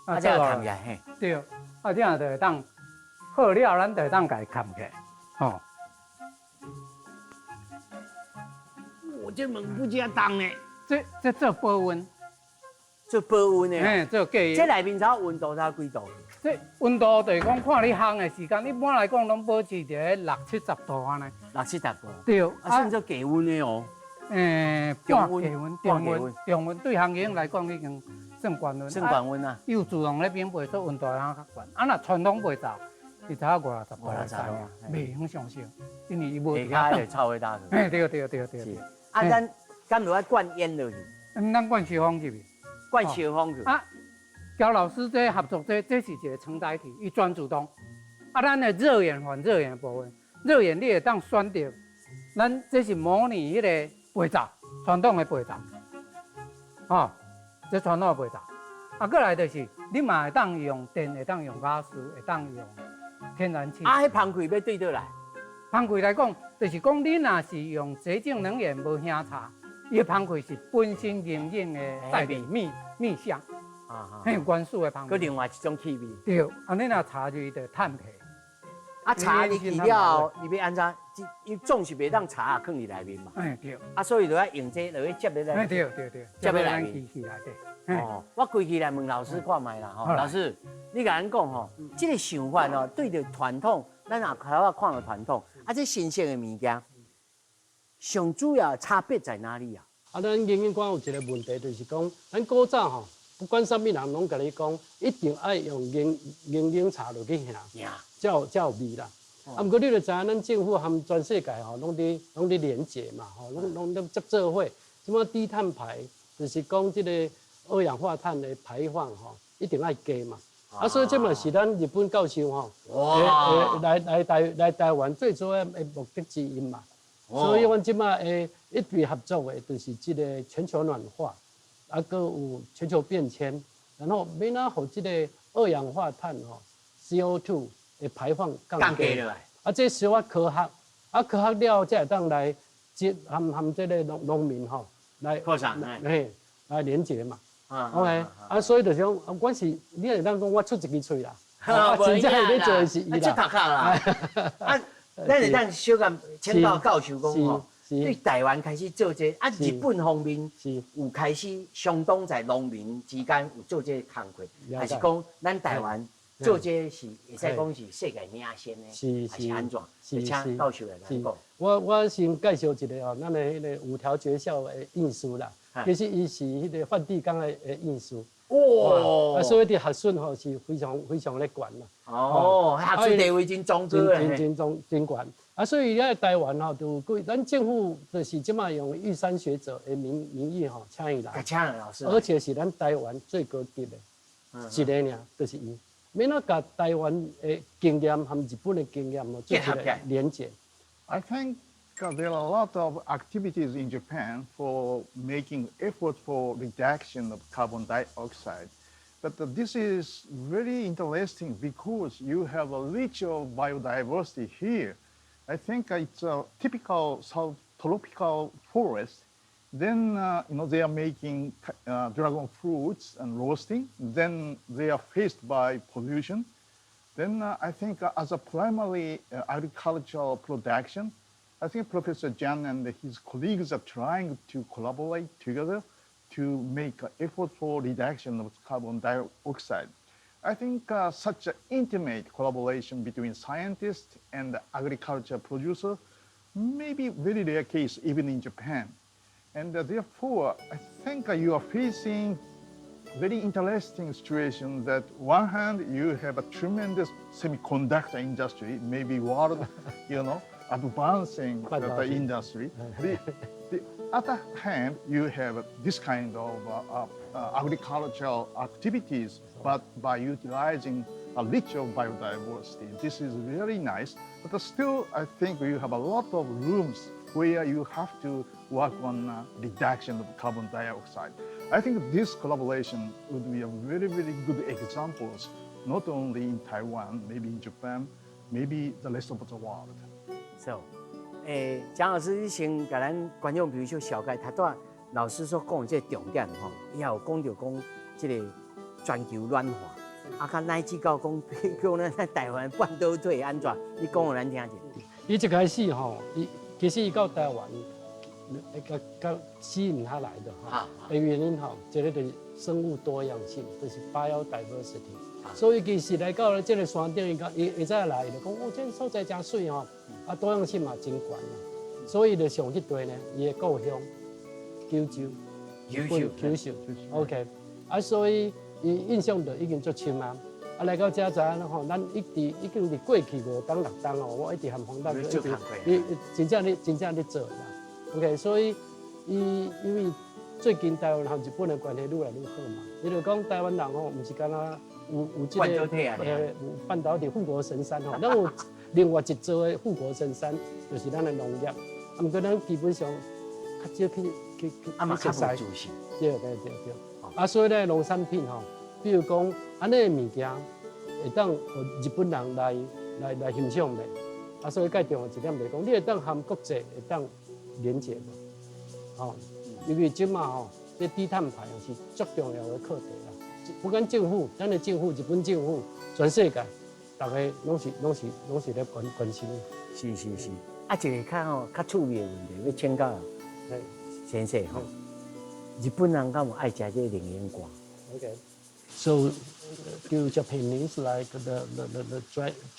Speaker 1: 啊，這個冚起來，嘿。
Speaker 2: 對，啊，這樣就會當好了，咱就會當共伊冚起來。吼。
Speaker 1: 我這門不只重呢。
Speaker 2: 這做保溫。
Speaker 1: 做保溫的。
Speaker 2: 嘿，做隔熱。
Speaker 1: 這內面頭溫度才幾度？
Speaker 2: 這溫度就是講看你烘的時間，一般來講攏保持佇咧六七十度按呢。
Speaker 1: 六七十度。
Speaker 2: 對。
Speaker 1: 啊，算做低溫的哦。
Speaker 2: 欸，半低溫、中溫、中溫，對烘魚來講已經算懸溫。
Speaker 1: 算懸溫啊。
Speaker 2: 伊有自動咧變配，所以溫度會較懸。啊，若傳統被罩，伊才五六十度會使啊，袂用上燒，因為伊無。
Speaker 1: 下跤就臭火焦去。
Speaker 2: 嘿，對對對對對。
Speaker 1: 啊，咱敢有愛灌煙落去？
Speaker 2: 嗯，咱灌燒風入去。
Speaker 1: 灌燒風去。
Speaker 2: 啊，焦老師這合作這，這是一個承載體，伊全自動。啊，咱的熱源和熱源的部分，熱源你會當選擇，咱這是模擬彼個被罩，傳統的被罩，吼，這傳統的被罩。啊，過來就是你嘛會當用電，會當用瓦斯，會當用天然氣。
Speaker 1: 啊，彼芳氣欲對佗來？
Speaker 2: 芳氣來講，就是講你若是用潔淨能源無興柴，伊的芳氣是本身營養的帶蜜蜜香。啊，很有元素的芳氣。
Speaker 1: 閣另外一種氣味。
Speaker 2: 對，啊，你若柴就就炭皮。
Speaker 1: 啊，柴入去了後，你欲按怎？伊總是袂當柴啊，囥佇內面嘛。
Speaker 2: 哎對。
Speaker 1: 啊，所以就愛用這個落去接咧。
Speaker 2: 哎對對對，
Speaker 1: 接咧內面。
Speaker 2: 機器內底。
Speaker 1: 哦，我規氣來問老師看覓啦吼。老師，你共咱講吼，這個想法哦，對著傳統，咱也較早看著傳統，啊，這新鮮的物件，上主要差別在哪裡啊？
Speaker 5: 啊，咱牛蠅館有一個問題，就是講，咱古早吼，不管啥物人攏共你講，一定愛用牛蠅柴落去烘，才有味啦。啊，毋過你就知影，咱政府含全世界吼，攏佇連結嘛，吼，攏攏接做伙。這馬低碳排，就是講這個二氧化碳的排放吼，一定愛加嘛。啊，所以這嘛是咱日本教授吼，來台灣最主要的目的之一嘛。所以阮這馬會一直合作的，就是這個全球暖化，啊，閣有全球變遷，然後欲按怎予這個二氧化碳吼 CO2 的排放降低
Speaker 1: 落來。
Speaker 5: 啊，這小可科學，啊，科學了後才會當來接含含這個農民吼來，嘿，來連結嘛。OK，啊，所以就是講，我是你會當講我出一支喙啦，啊，真正咧做的是伊啦。
Speaker 1: 出頭殼啦。啊，咱會當小共請教教授講吼，對台灣開始做這個，啊，日本方面有開始相當在農民之間有做這個工課，還是講咱台灣做這個是會使講是世界領先的，還是按怎？請教授來講。
Speaker 5: 我先介紹一個哦，咱的彼個五條學校的院士啦，其實伊是彼個梵蒂岡的院士。哇！啊，所以佇學術吼是非常非常咧懸啦。
Speaker 1: 哦，學術地位真崇高
Speaker 5: 真真真真懸。啊，所以咧台灣吼，就規咱政府就是這馬用玉山學者的名義吼，請伊來。
Speaker 1: 請老師。
Speaker 5: 而且是咱台灣最高級的一个爾，就是伊。欲按怎共台灣的經驗和日本的經驗哦，做一個連結。
Speaker 6: I think there are a lot of activities in Japan for making effort for reduction of carbon dioxide. But this is very interesting because you have a rich of biodiversity here. I think it's a typical subtropical forest. Then they are making dragon fruits and roasting. Then they are faced by pollution. Then I think as a primary agricultural production, I think Professor Zhang and his colleagues are trying to collaborate together to make an effort for reduction of carbon dioxide. I think such an intimate collaboration between scientists and agriculture producer may be very rare case even in Japan. And therefore, I think you are facing very interesting situation that one hand you have a tremendous semiconductor industry, maybe world, Advancing the industry. The other hand, you have this kind of agricultural activities, but by utilizing a rich of biodiversity. This is really nice, but still, I think you have a lot of rooms where you have to work on reduction of carbon dioxide. I think this collaboration would be a very, very good examples, not only in Taiwan, maybe in Japan, maybe the rest of the world.
Speaker 1: So，蒋老師，你先共咱觀眾朋友小紹介，頭拄仔老師所講的這個重點吼，伊也有講著講這個全球暖化，啊，較乃至到講，講咱台灣半導體按怎，你講予咱聽者。
Speaker 5: 伊一開始吼，伊其實伊到台灣，會共共吸引他來的哈，的原因吼，這個就是生物多樣性，就是 biodiversity。所以其實來到這個山頂，伊講伊伊再來，伊就講哦，這個所在誠媠吼，啊多樣性嘛真懸啦。所以就想彼塊呢，伊的故鄉九州，
Speaker 1: 九州
Speaker 5: 九州，OK。啊，所以伊印象就已經足深啊。啊，來到遮知影吼，咱一直已經佇過去五冬六冬哦，我一直和黃大哥一直，伊真正咧真正咧做啦。OK，所以伊因為最近台灣和日本的關係愈來愈好嘛，伊就講台灣人吼，毋是干焦有這個有半導體護國神山吼，咱有另外一座的護國神山，就是咱的農業。啊，毋過咱基本上較少去去去去熟悉。對對對對。啊，所以咧農產品吼，比如講按呢物件，會當予日本人來欣賞袂？啊，所以較重要一點就是講，你會當和國際會當連結無？吼，因為這馬吼，這低碳排是足重要的課題啦。不管政府，咱的政府，日本政府，全世界，逐家攏是咧關心。
Speaker 1: 是是是。啊，一個較吼較趣味的問題，欲請教先生吼，日本人敢有愛食這個靈眼瓜
Speaker 5: ？OK。 So, do Japanese like the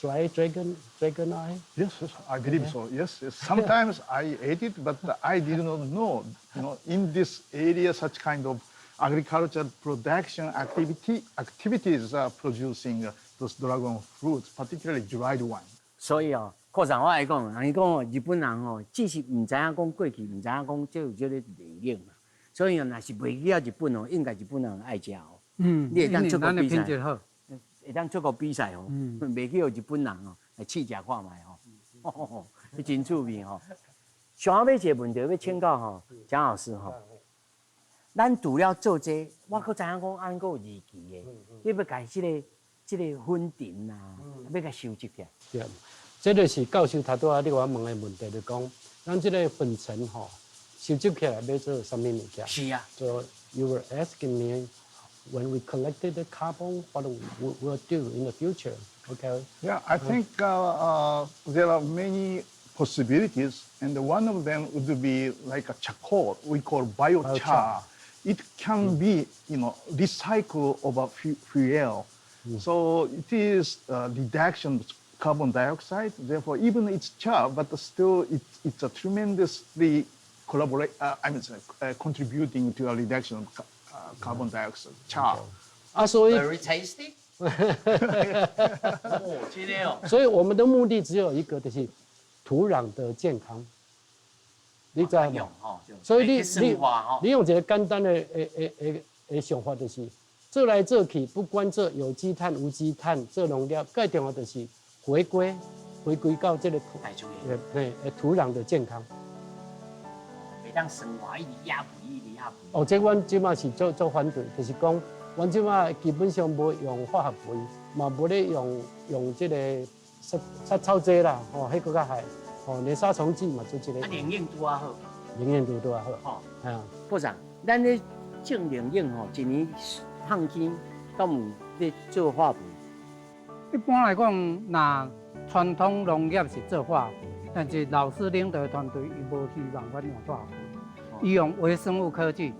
Speaker 5: dry dragon eye?
Speaker 6: Yes, I believe so. Yes. Sometimes I ate it, but I did not know, in this area such kind of agriculture production activities are producing those dragon fruits, particularly dried one.
Speaker 1: 所以哦，科長我來講，人伊講哦，日本人哦，只是毋知影講過去，毋知影講這有這個靈眼嘛。所以哦，若是袂去到日本哦，應該日本人愛食哦。你會當出國比賽，會當出國比賽哦，袂去予日本人哦來試食看覓吼，真趣味吼。上後尾一個問題欲請教吼，蔣老師吼，咱除了做這個，我閣知影講按閣有二期的，你欲共這個粉塵啊，欲共收集起來。
Speaker 5: 對，這就是教授頭拄仔你共我問的問題，就講咱這個粉塵吼，收集起來欲做啥物物件？
Speaker 1: 是啊。
Speaker 5: So you were asking me, when we collected the carbon, what we will do in the future? Okay.
Speaker 6: Yeah, I think there are many possibilities, and one of them would be like a charcoal we call biochar.
Speaker 5: Biochar.
Speaker 6: It can be recycle of a fuel. So it is reduction of carbon dioxide. Therefore, even it's char, but still it's a tremendously collaborate. I mean, contributing to a reduction of carbon dioxide. Char.
Speaker 5: 啊，所以
Speaker 1: Very tasty。哦，這個哦。
Speaker 5: 所以我們的目的只有一個，就是土壤的健康。你知無？所以你你用一個簡單的想法，就是做來做去，不管做有機碳、無機碳，做農業，最重要就是回歸到這個土壤的健康。
Speaker 1: 袂當生活一直壓肥，一直壓肥。
Speaker 5: 哦，這阮這馬是做反對，就是講，阮這馬基本上無用化學肥，嘛無咧用這個殺草劑啦，吼，彼閣較害，吼，連殺蟲劑嘛做這個。
Speaker 1: 啊，營養拄仔好。
Speaker 5: 營養拄拄仔好。
Speaker 1: 吼，
Speaker 5: 係啊。
Speaker 1: 部長，咱咧種靈眼吼，一年燙金，敢有咧做化肥？
Speaker 2: 一般來講，若傳統農業是做化肥，但是老師領導團隊伊無希望阮用化肥，伊用微生物科技，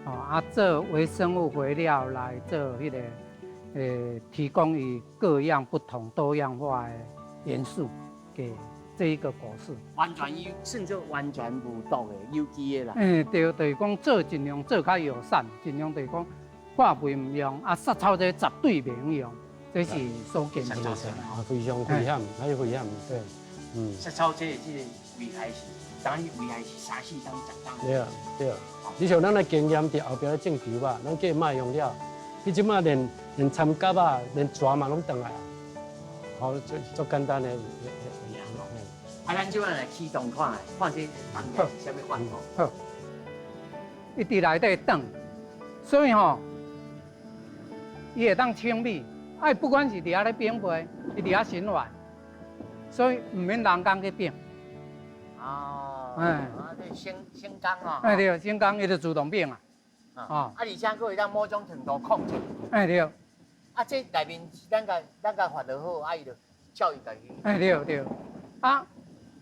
Speaker 2: 哦啊做微生物肥料來做彼個，提供伊各樣不同多樣化的元素給這一個果樹。
Speaker 1: 完全有，算做完全無毒的有機的啦。
Speaker 2: 對，就是講做盡量做較友善，盡量就是講化肥毋用，啊殺草劑絕對袂用，這是所堅持的。
Speaker 5: 啊，非常危險，很危險，對。
Speaker 1: 杀草這個危害是，當然危害是三四冬、10冬。
Speaker 5: 對啊，對啊。你像咱的經驗，佇後壁咧種球仔，咱叫莫用了，彼這馬連參蛤仔、連蛇嘛攏轉來啊。好，足足簡單的。
Speaker 1: 啊，咱這擺來啟動看，看這房間是啥物款吼。
Speaker 2: 好，伊佇內底轉，所以吼，伊會當清理。啊，不管是佇遐咧變賣，伊佇遐循環，所以毋免人工去變。
Speaker 1: 哦，
Speaker 2: 哎
Speaker 1: 啊，這省省工啊。
Speaker 2: 哎對，省工伊就自動變啊。
Speaker 1: 啊，
Speaker 2: 哦
Speaker 1: 而且閣會當某種程度控制。
Speaker 2: 哎對，
Speaker 1: 啊，這內面是咱共發就好，啊，伊就照伊家己。
Speaker 2: 哎對對。啊，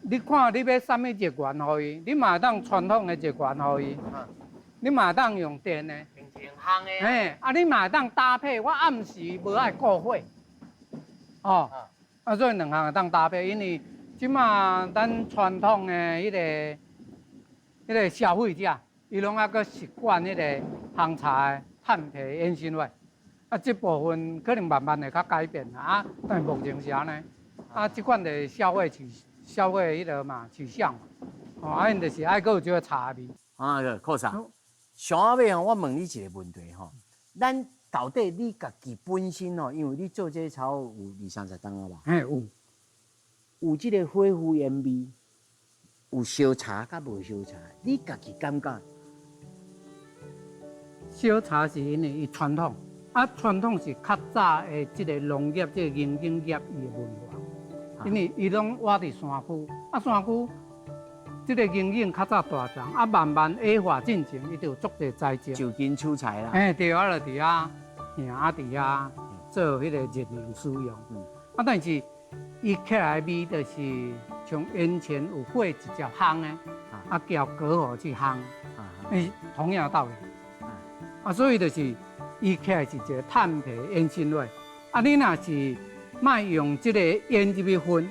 Speaker 2: 你看你欲啥物熱源予伊，你嘛會當傳統的熱源予伊，你嘛會當用電的。
Speaker 1: 平常烘的。
Speaker 2: 嘿，啊，你嘛會當搭配，我暗時無愛顧火，哦，啊，所以兩項會當搭配，因為這馬咱傳統的彼個消費者，伊攏猶閣習慣彼個烘茶的炭皮煙熏火，啊，這部分可能慢慢會較改變啦，啊，但是目前是按呢，啊，這款的消費彼個嘛取向嘛，哦，啊，𪜶就是愛閣有這個茶味。
Speaker 1: 啊，靠啥？上仔尾吼，我問你一個問題吼，咱到底你家己本身吼，因為你做這個草有二三十冬啊吧？
Speaker 2: 嘿，有。
Speaker 1: 有這個火灰煙味，有燒茶佮無燒茶，你家己感覺？
Speaker 2: 燒茶是因為伊傳統，啊，傳統是較早的這個農業、這個龍井業伊的文化，因為伊攏活佇山區，啊，山區。這個龍井較早大叢，啊，慢慢矮化進程，伊就有足濟栽種。
Speaker 1: 就近取材啦。
Speaker 2: 嘿，對，啊，就佇遐行啊，佇遐做彼個日用使用。啊，但是伊起來味就是像煙前有火直接烘的，啊，交隔火去烘，伊同樣的道理。啊，所以就是伊起來是一個炭皮煙熏火。啊，你若是莫用這個煙入去熏，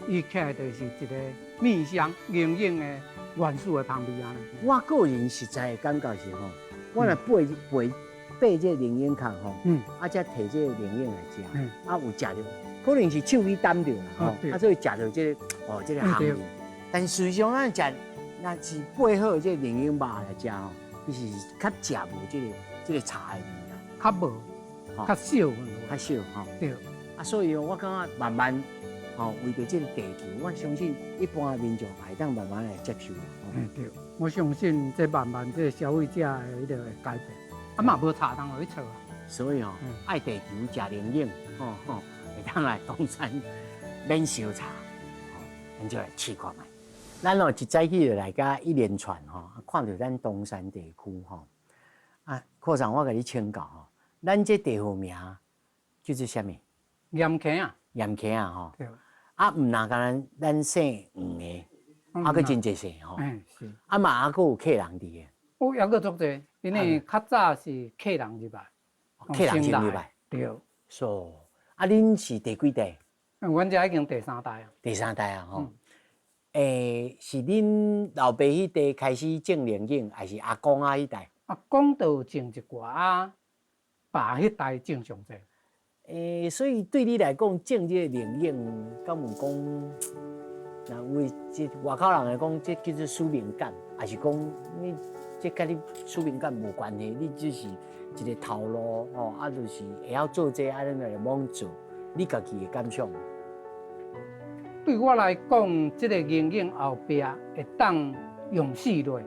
Speaker 2: 伊起來就是一個蜜香龍井的元素的香味按呢。
Speaker 1: 我個人實在的感覺是吼，我若掰掰掰這個龍眼殼吼，啊，才提這個龍眼來食，啊，有食著，可能是手去擔著啦吼，啊，所以食著這個哦，這個香味。但是實際上咱食，若是掰好這個龍眼肉來食吼，其實是較食無這個茶的味啦，
Speaker 2: 較無，較少，
Speaker 1: 較少吼。
Speaker 2: 對。
Speaker 1: 啊，所以我感覺慢慢。哦，為著這個地球，我相信一般的民眾會當慢慢來接受。
Speaker 2: 嗯，對，我相信這慢慢這個消費者的彼個會改變，啊嘛無茶通予去錯啊。
Speaker 1: 所以哦，愛地球，食龍眼，吼吼，會當來東山免燒茶，吼，咱就來試看覓。咱哦一早起就來佮一連串吼，看著咱東山地區吼，啊，科長我共你請教吼，咱這地號名叫做啥物？
Speaker 2: 鹽坑啊。
Speaker 1: 鹽坑啊，吼。
Speaker 2: 對。
Speaker 1: 啊，毋若干焦咱姓黃的，啊，閣真濟姓吼。
Speaker 2: 嗯，是。
Speaker 1: 啊嘛，猶閣有客人佇个。
Speaker 2: 有猶閣足濟，因為較早是客人入來，
Speaker 1: 客人先入來。
Speaker 2: 對。
Speaker 1: so，啊，恁是第幾代？
Speaker 2: 阮遮已經第三代啊。
Speaker 1: 第三代啊，吼。欸，是恁老爸彼代開始種龍井，還是阿公啊彼代？
Speaker 2: 阿公就有種一寡啊，爸彼代種上濟。
Speaker 1: 欸，所以對你來講，種這個龍井，敢有講，若為這外口人來講，這叫做使命感，還是講你這佮你使命感無關係？你只是一個頭路吼，啊，就是會曉做這個，啊，恁就來猛做，你家己的感想？
Speaker 2: 對我來講，這個龍井後壁會當永續落，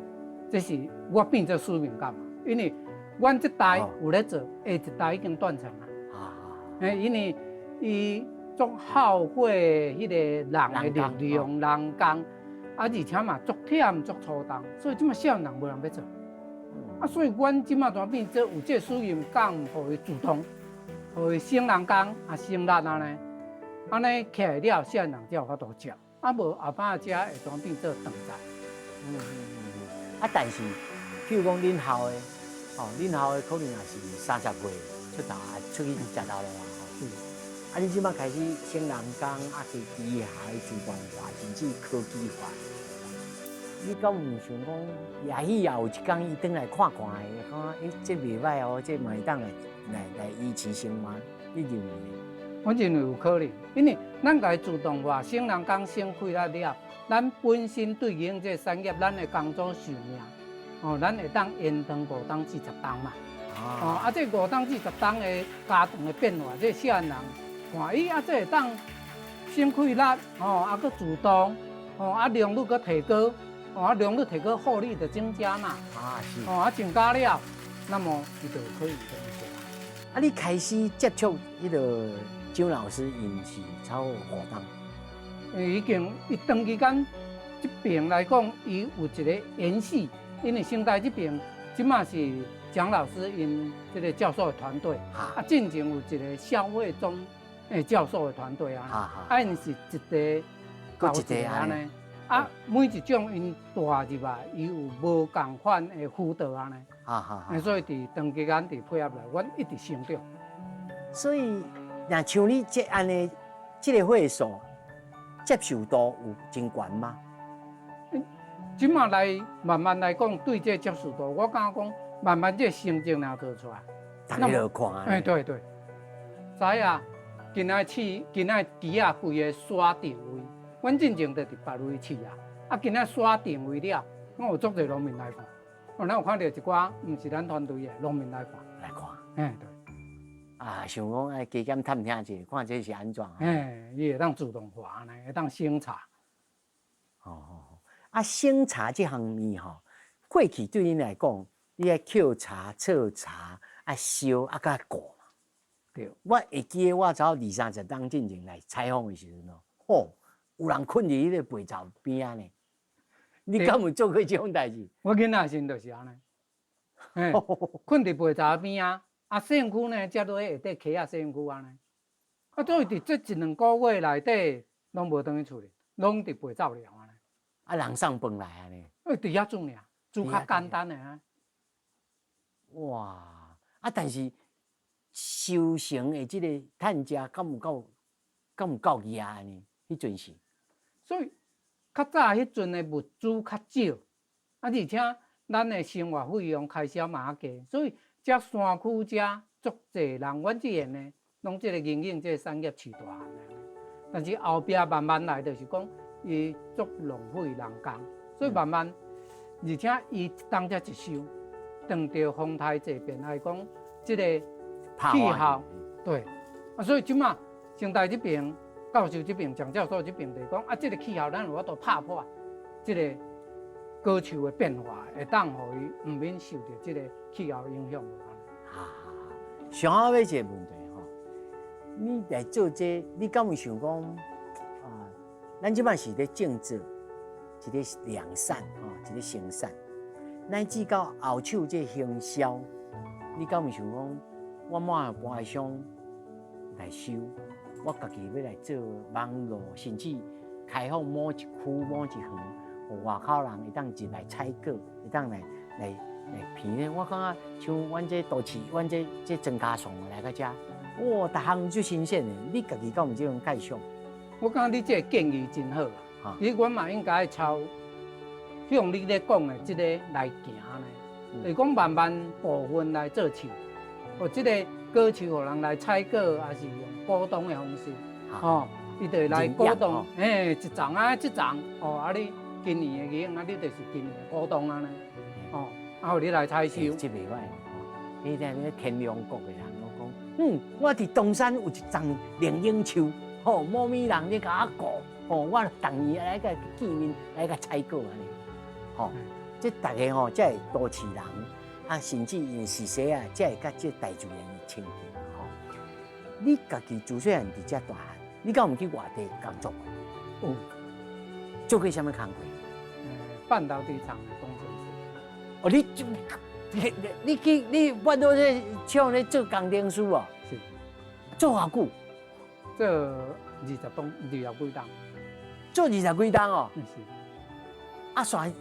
Speaker 2: 這是我變做使命感嘛。因為阮這代有咧做，下一代已經斷層啦。欸，因為伊足耗費彼個人的力量、人工，啊，而且嘛足忝、足粗重，所以這馬少年人無人欲做。啊，所以阮這馬就變做有這個使命感，予伊自動，予伊省人工啊，省力按呢，按呢起來了，少年人才有法度食。啊，無後擺遮會轉變做斷在。
Speaker 1: 啊，但是，譬如講恁後的，吼，恁後的可能也是30歲出頭啊，出去食頭路啊，吼。啊，恁這馬開始省人工，啊，加機械自動化，甚至科技化。你敢有想講，也許也有一工伊轉來看看的，感覺欸，這袂䆀哦，這嘛會當來維持生活，你認為呢？
Speaker 2: 我認為有可能，因為咱共伊自動化，省人工省氣力了，咱本身對漁這個產業，咱的工組壽命，哦，咱會當延長5冬至10冬嘛。哦，啊，這5冬至10冬的加長的變化，這少年人看，咦，啊，這會當省氣力，哦，啊，閣自動，哦，啊，良率閣提高，哦，啊，良率提高，獲利就增加嘛。
Speaker 1: 啊，是。
Speaker 2: 哦，啊，增加了，那麼伊就可以這樣做。
Speaker 1: 啊，你開始接觸彼個蔣老師，𪜶是超過五冬。
Speaker 2: 已經，伊長期間這爿來講，伊有一個延續，因為成大這爿這馬是蔣老師𪜶這個教授的團隊，啊，進前有一個蕭惠中教授的團隊啊，啊，𪜶是一塊交一塊按呢，啊，每一種𪜶帶入來，伊有無仝款的輔導按呢，所以佇長期間佇配合來，阮一直成長。
Speaker 1: 所以，若像你這按呢，這個歲數，接受度有真懸嗎？
Speaker 2: 這馬來慢慢來講，對這接受度，我感覺講慢慢這成績若做出來，
Speaker 1: 大家就看。
Speaker 2: 哎，對對，知啊，今仔試，今仔枝仔規個刷定位，阮進前就佇別位試啊，啊，今仔刷定位了，我有足濟農民來看，哦，咱有看著一寡毋是咱團隊的農民來看，
Speaker 1: 來看，
Speaker 2: 哎對。
Speaker 1: 啊，想講愛加減探聽者，看這是按怎？
Speaker 2: 哎，伊會當自動化呢，會當省茶。
Speaker 1: 哦哦，啊，省茶這項物吼，過去對恁來講，你愛抾茶、炒茶、啊燒啊，閣顧嘛。
Speaker 2: 對，
Speaker 1: 我會記得我走二三十冬進前來採訪的時陣咯，吼，有人睏佇彼個白灶邊仔呢。你敢有做過這種代誌？
Speaker 2: 我囡仔時就是按呢，嘿，睏佇白灶邊仔。啊，身軀呢，才落下底溪仔身軀按呢。啊，所以佇這一兩個月內底，攏無轉去厝裡，攏佇白灶了按呢。
Speaker 1: 啊，人送飯來按呢？
Speaker 2: 欸，佇遐煮爾，煮較簡單的啊。
Speaker 1: 哇！啊，但是收成的這個趁食，敢有夠，敢有夠額按呢？彼陣時。
Speaker 2: 所以較早彼陣的物資較少，啊，而且咱的生活費用開銷嘛較低，所以。這山區遮足濟人，阮這邊呢，攏這個銀杏這個產業飼大漢的。但是後壁慢慢來，就是講伊足浪費人工，所以慢慢，而且伊一冬才一收，當著風颱這邊來講，這個氣候對，啊，所以這馬成大這爿教授這爿蔣教授這爿就講啊，這個氣候咱有法度拍破這個果樹的變化，會當予伊毋免受著這個氣候影響。
Speaker 1: 啊，上後尾一個問題吼，你來做這個，你敢有想講啊？咱這擺是咧種植一個量產吼，一個生產，乃至到後手這行銷，你敢有想講，我滿盤商來收，我家己欲來做網路，甚至開放某一區某一園，予外口人會當入來採果，會當來來來品咧。我感覺像阮這都市，阮這這莊跤倯來到遮，哇，逐項足新鮮的。你家己敢有這種構想？
Speaker 2: 我感覺你這個建議真好啊！其實阮嘛應該朝向你咧講的這個來行呢，就是講慢慢部分來做樹，哦，這個果樹予人來採果，還是用果凍的方式，吼，伊就會來果凍，嘿，一叢啊，這叢，哦，啊你今年的魚，啊你就是今年的果凍按呢，哦，啊，予你來採收。
Speaker 1: 這袂䆀，你聽那天龍國的人攏講，嗯，我佇東山有一叢龍眼樹，吼，某物人咧共我顧，吼，我逐年來共見面來共採果按呢，吼，這逐个吼，才會都市人，啊，甚至𪜶是說啊，才會佮這大自然的親近，吼。你家己自細漢佇遮大漢，你敢有去外地工作？
Speaker 2: 有。
Speaker 1: 做過啥物工課？
Speaker 2: 半導體廠的工程師。
Speaker 1: 哦，你你你去你半導體廠咧做工程師哦？
Speaker 2: 是。
Speaker 1: 做偌久？
Speaker 2: 做20冬，20幾冬。
Speaker 1: 做20幾冬哦？
Speaker 2: 是。
Speaker 1: 啊，煞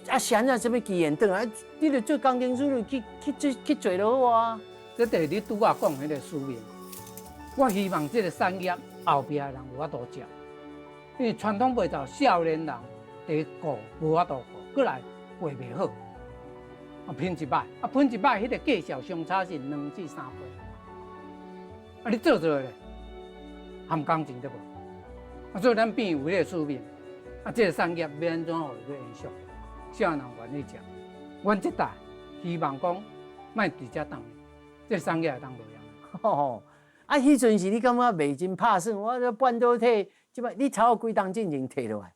Speaker 1: 啊，是按怎啥物機緣轉來？你著做工程師，就去去做去做就好啊。
Speaker 2: 這就是你拄仔講彼個使命。我希望這個產業後壁的人有法度食，因為傳統白灶少年人佇顧無法度顧，過來賣袂好，啊品質歹，啊品質歹，彼個價數相差是2至3倍。啊，你做做咧，含工錢都無。啊，所以咱變有彼个使命，啊，這个產業欲按怎予伊去延續？啥人願意接？阮這代希望講，莫佇遮等，這个產業會當無用。
Speaker 1: 吼，啊，彼陣時你感覺袂真拍算？我這半導體，這擺你超過幾冬進前提落來？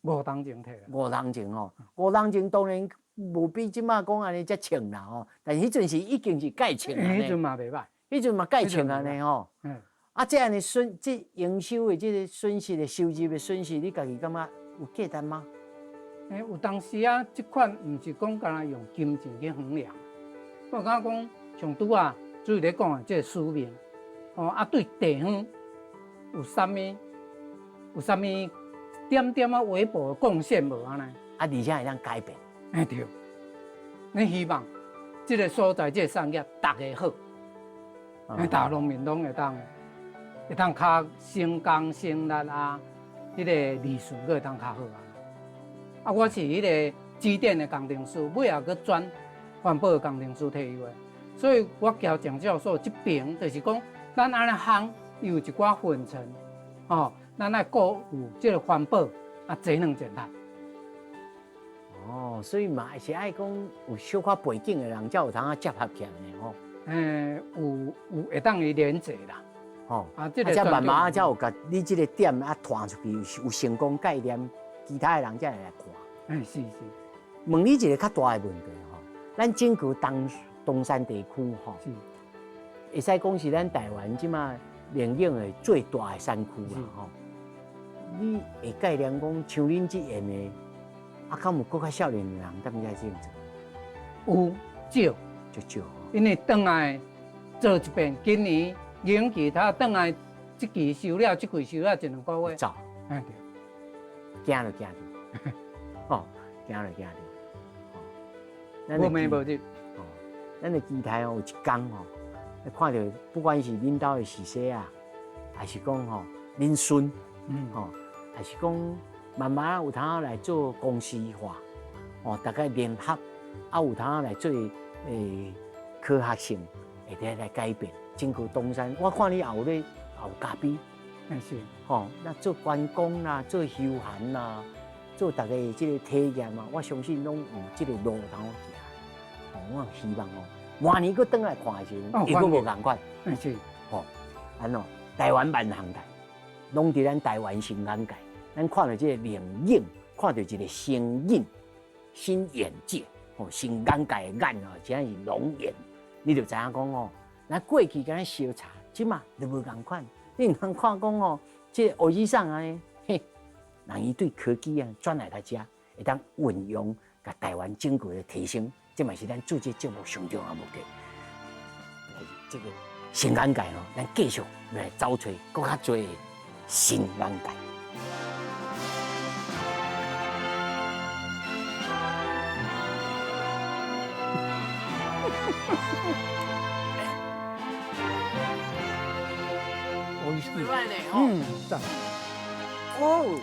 Speaker 2: 五冬前提啦。
Speaker 1: 五冬前吼，五冬前當然無比這馬講按呢遮穿啦吼，但彼陣時已經是蓋穿啊。
Speaker 2: 彼陣嘛袂歹。
Speaker 1: 彼陣嘛蓋穿按呢吼。啊，這按呢損，這營收的這个損失的收入的損失，你家己感覺有價值嗎？
Speaker 2: 欸，有當時啊，這款毋是講干焦用金錢去衡量。我感覺講，像拄仔主持咧講的這个使命，哦啊，對地方有啥物，有啥物點點仔微薄的貢獻無按呢？
Speaker 1: 啊，而且會當改變。
Speaker 2: 欸對，你希望這个所在這个產業逐家好，欸，逐農民攏會當會當較省工省力啊，彼个利潤閣會當較好啊。啊，我是彼个機電的工程師，尾後閣轉環保的工程師退休的，所以我徛證照所這爿，就是講咱按呢烘，伊有一寡粉塵，吼，咱愛顧有這个環保啊，節能減碳。
Speaker 1: 哦，所以嘛是愛講有小可背景的人，才有通啊結合起來呢吼。
Speaker 2: 欸，有會當去連結啦。
Speaker 1: 吼，啊，這個慢慢才有共你這个點啊傳出去，有成功概念，其他的人才會來看。
Speaker 2: 欸，是是。
Speaker 1: 問你一个較大的問題吼，咱整個東山地區吼，會使講是咱台灣這馬龍眼的最大的產區啦吼。你會概念講，像恁這樣的，啊，敢有閣較少年的人踮遮種
Speaker 2: 做？有少，
Speaker 1: 足少。
Speaker 2: 因為轉來做一遍，今年年期他轉來，這期收了，這季收了一兩個月。
Speaker 1: 走。
Speaker 2: 欸對。
Speaker 1: 驚就驚著，哦，驚就驚著。
Speaker 2: 無明無日。
Speaker 1: 哦，咱的期待哦，有一天吼，看著不管是恁兜的序細啊，還是講吼恁孫，吼，還是講慢慢有通來做公司化，哦，大家聯合，啊有通來做科學性，會得來改變整個東山。我看你也有咧，也有咖啡，
Speaker 2: 是，
Speaker 1: 吼，那做觀光啦，做休閒啦，做大家的這个體驗啊，我相信攏有這个路通行。哦，我希望哦，明年閣轉來看的時陣，又閣無仝款。
Speaker 2: 是，
Speaker 1: 吼，按怎？台灣萬項代，攏佇咱台灣新眼界。咱看著這个龍眼，看著一个新眼、新眼界，吼，新眼界的眼哦，真是龍眼。你就知影講哦，咱過去敢若燒茶，這馬就無仝款。你毋通看講哦，這個烏子送按呢，嘿，人伊對科技啊轉來來遮，會當運用，共台灣整個的提升，這嘛是咱做這節目上重要的目的。來，這個新眼界哦，咱繼續來找揣閣較濟的新眼界。
Speaker 2: 嗯，讚。
Speaker 1: 哦。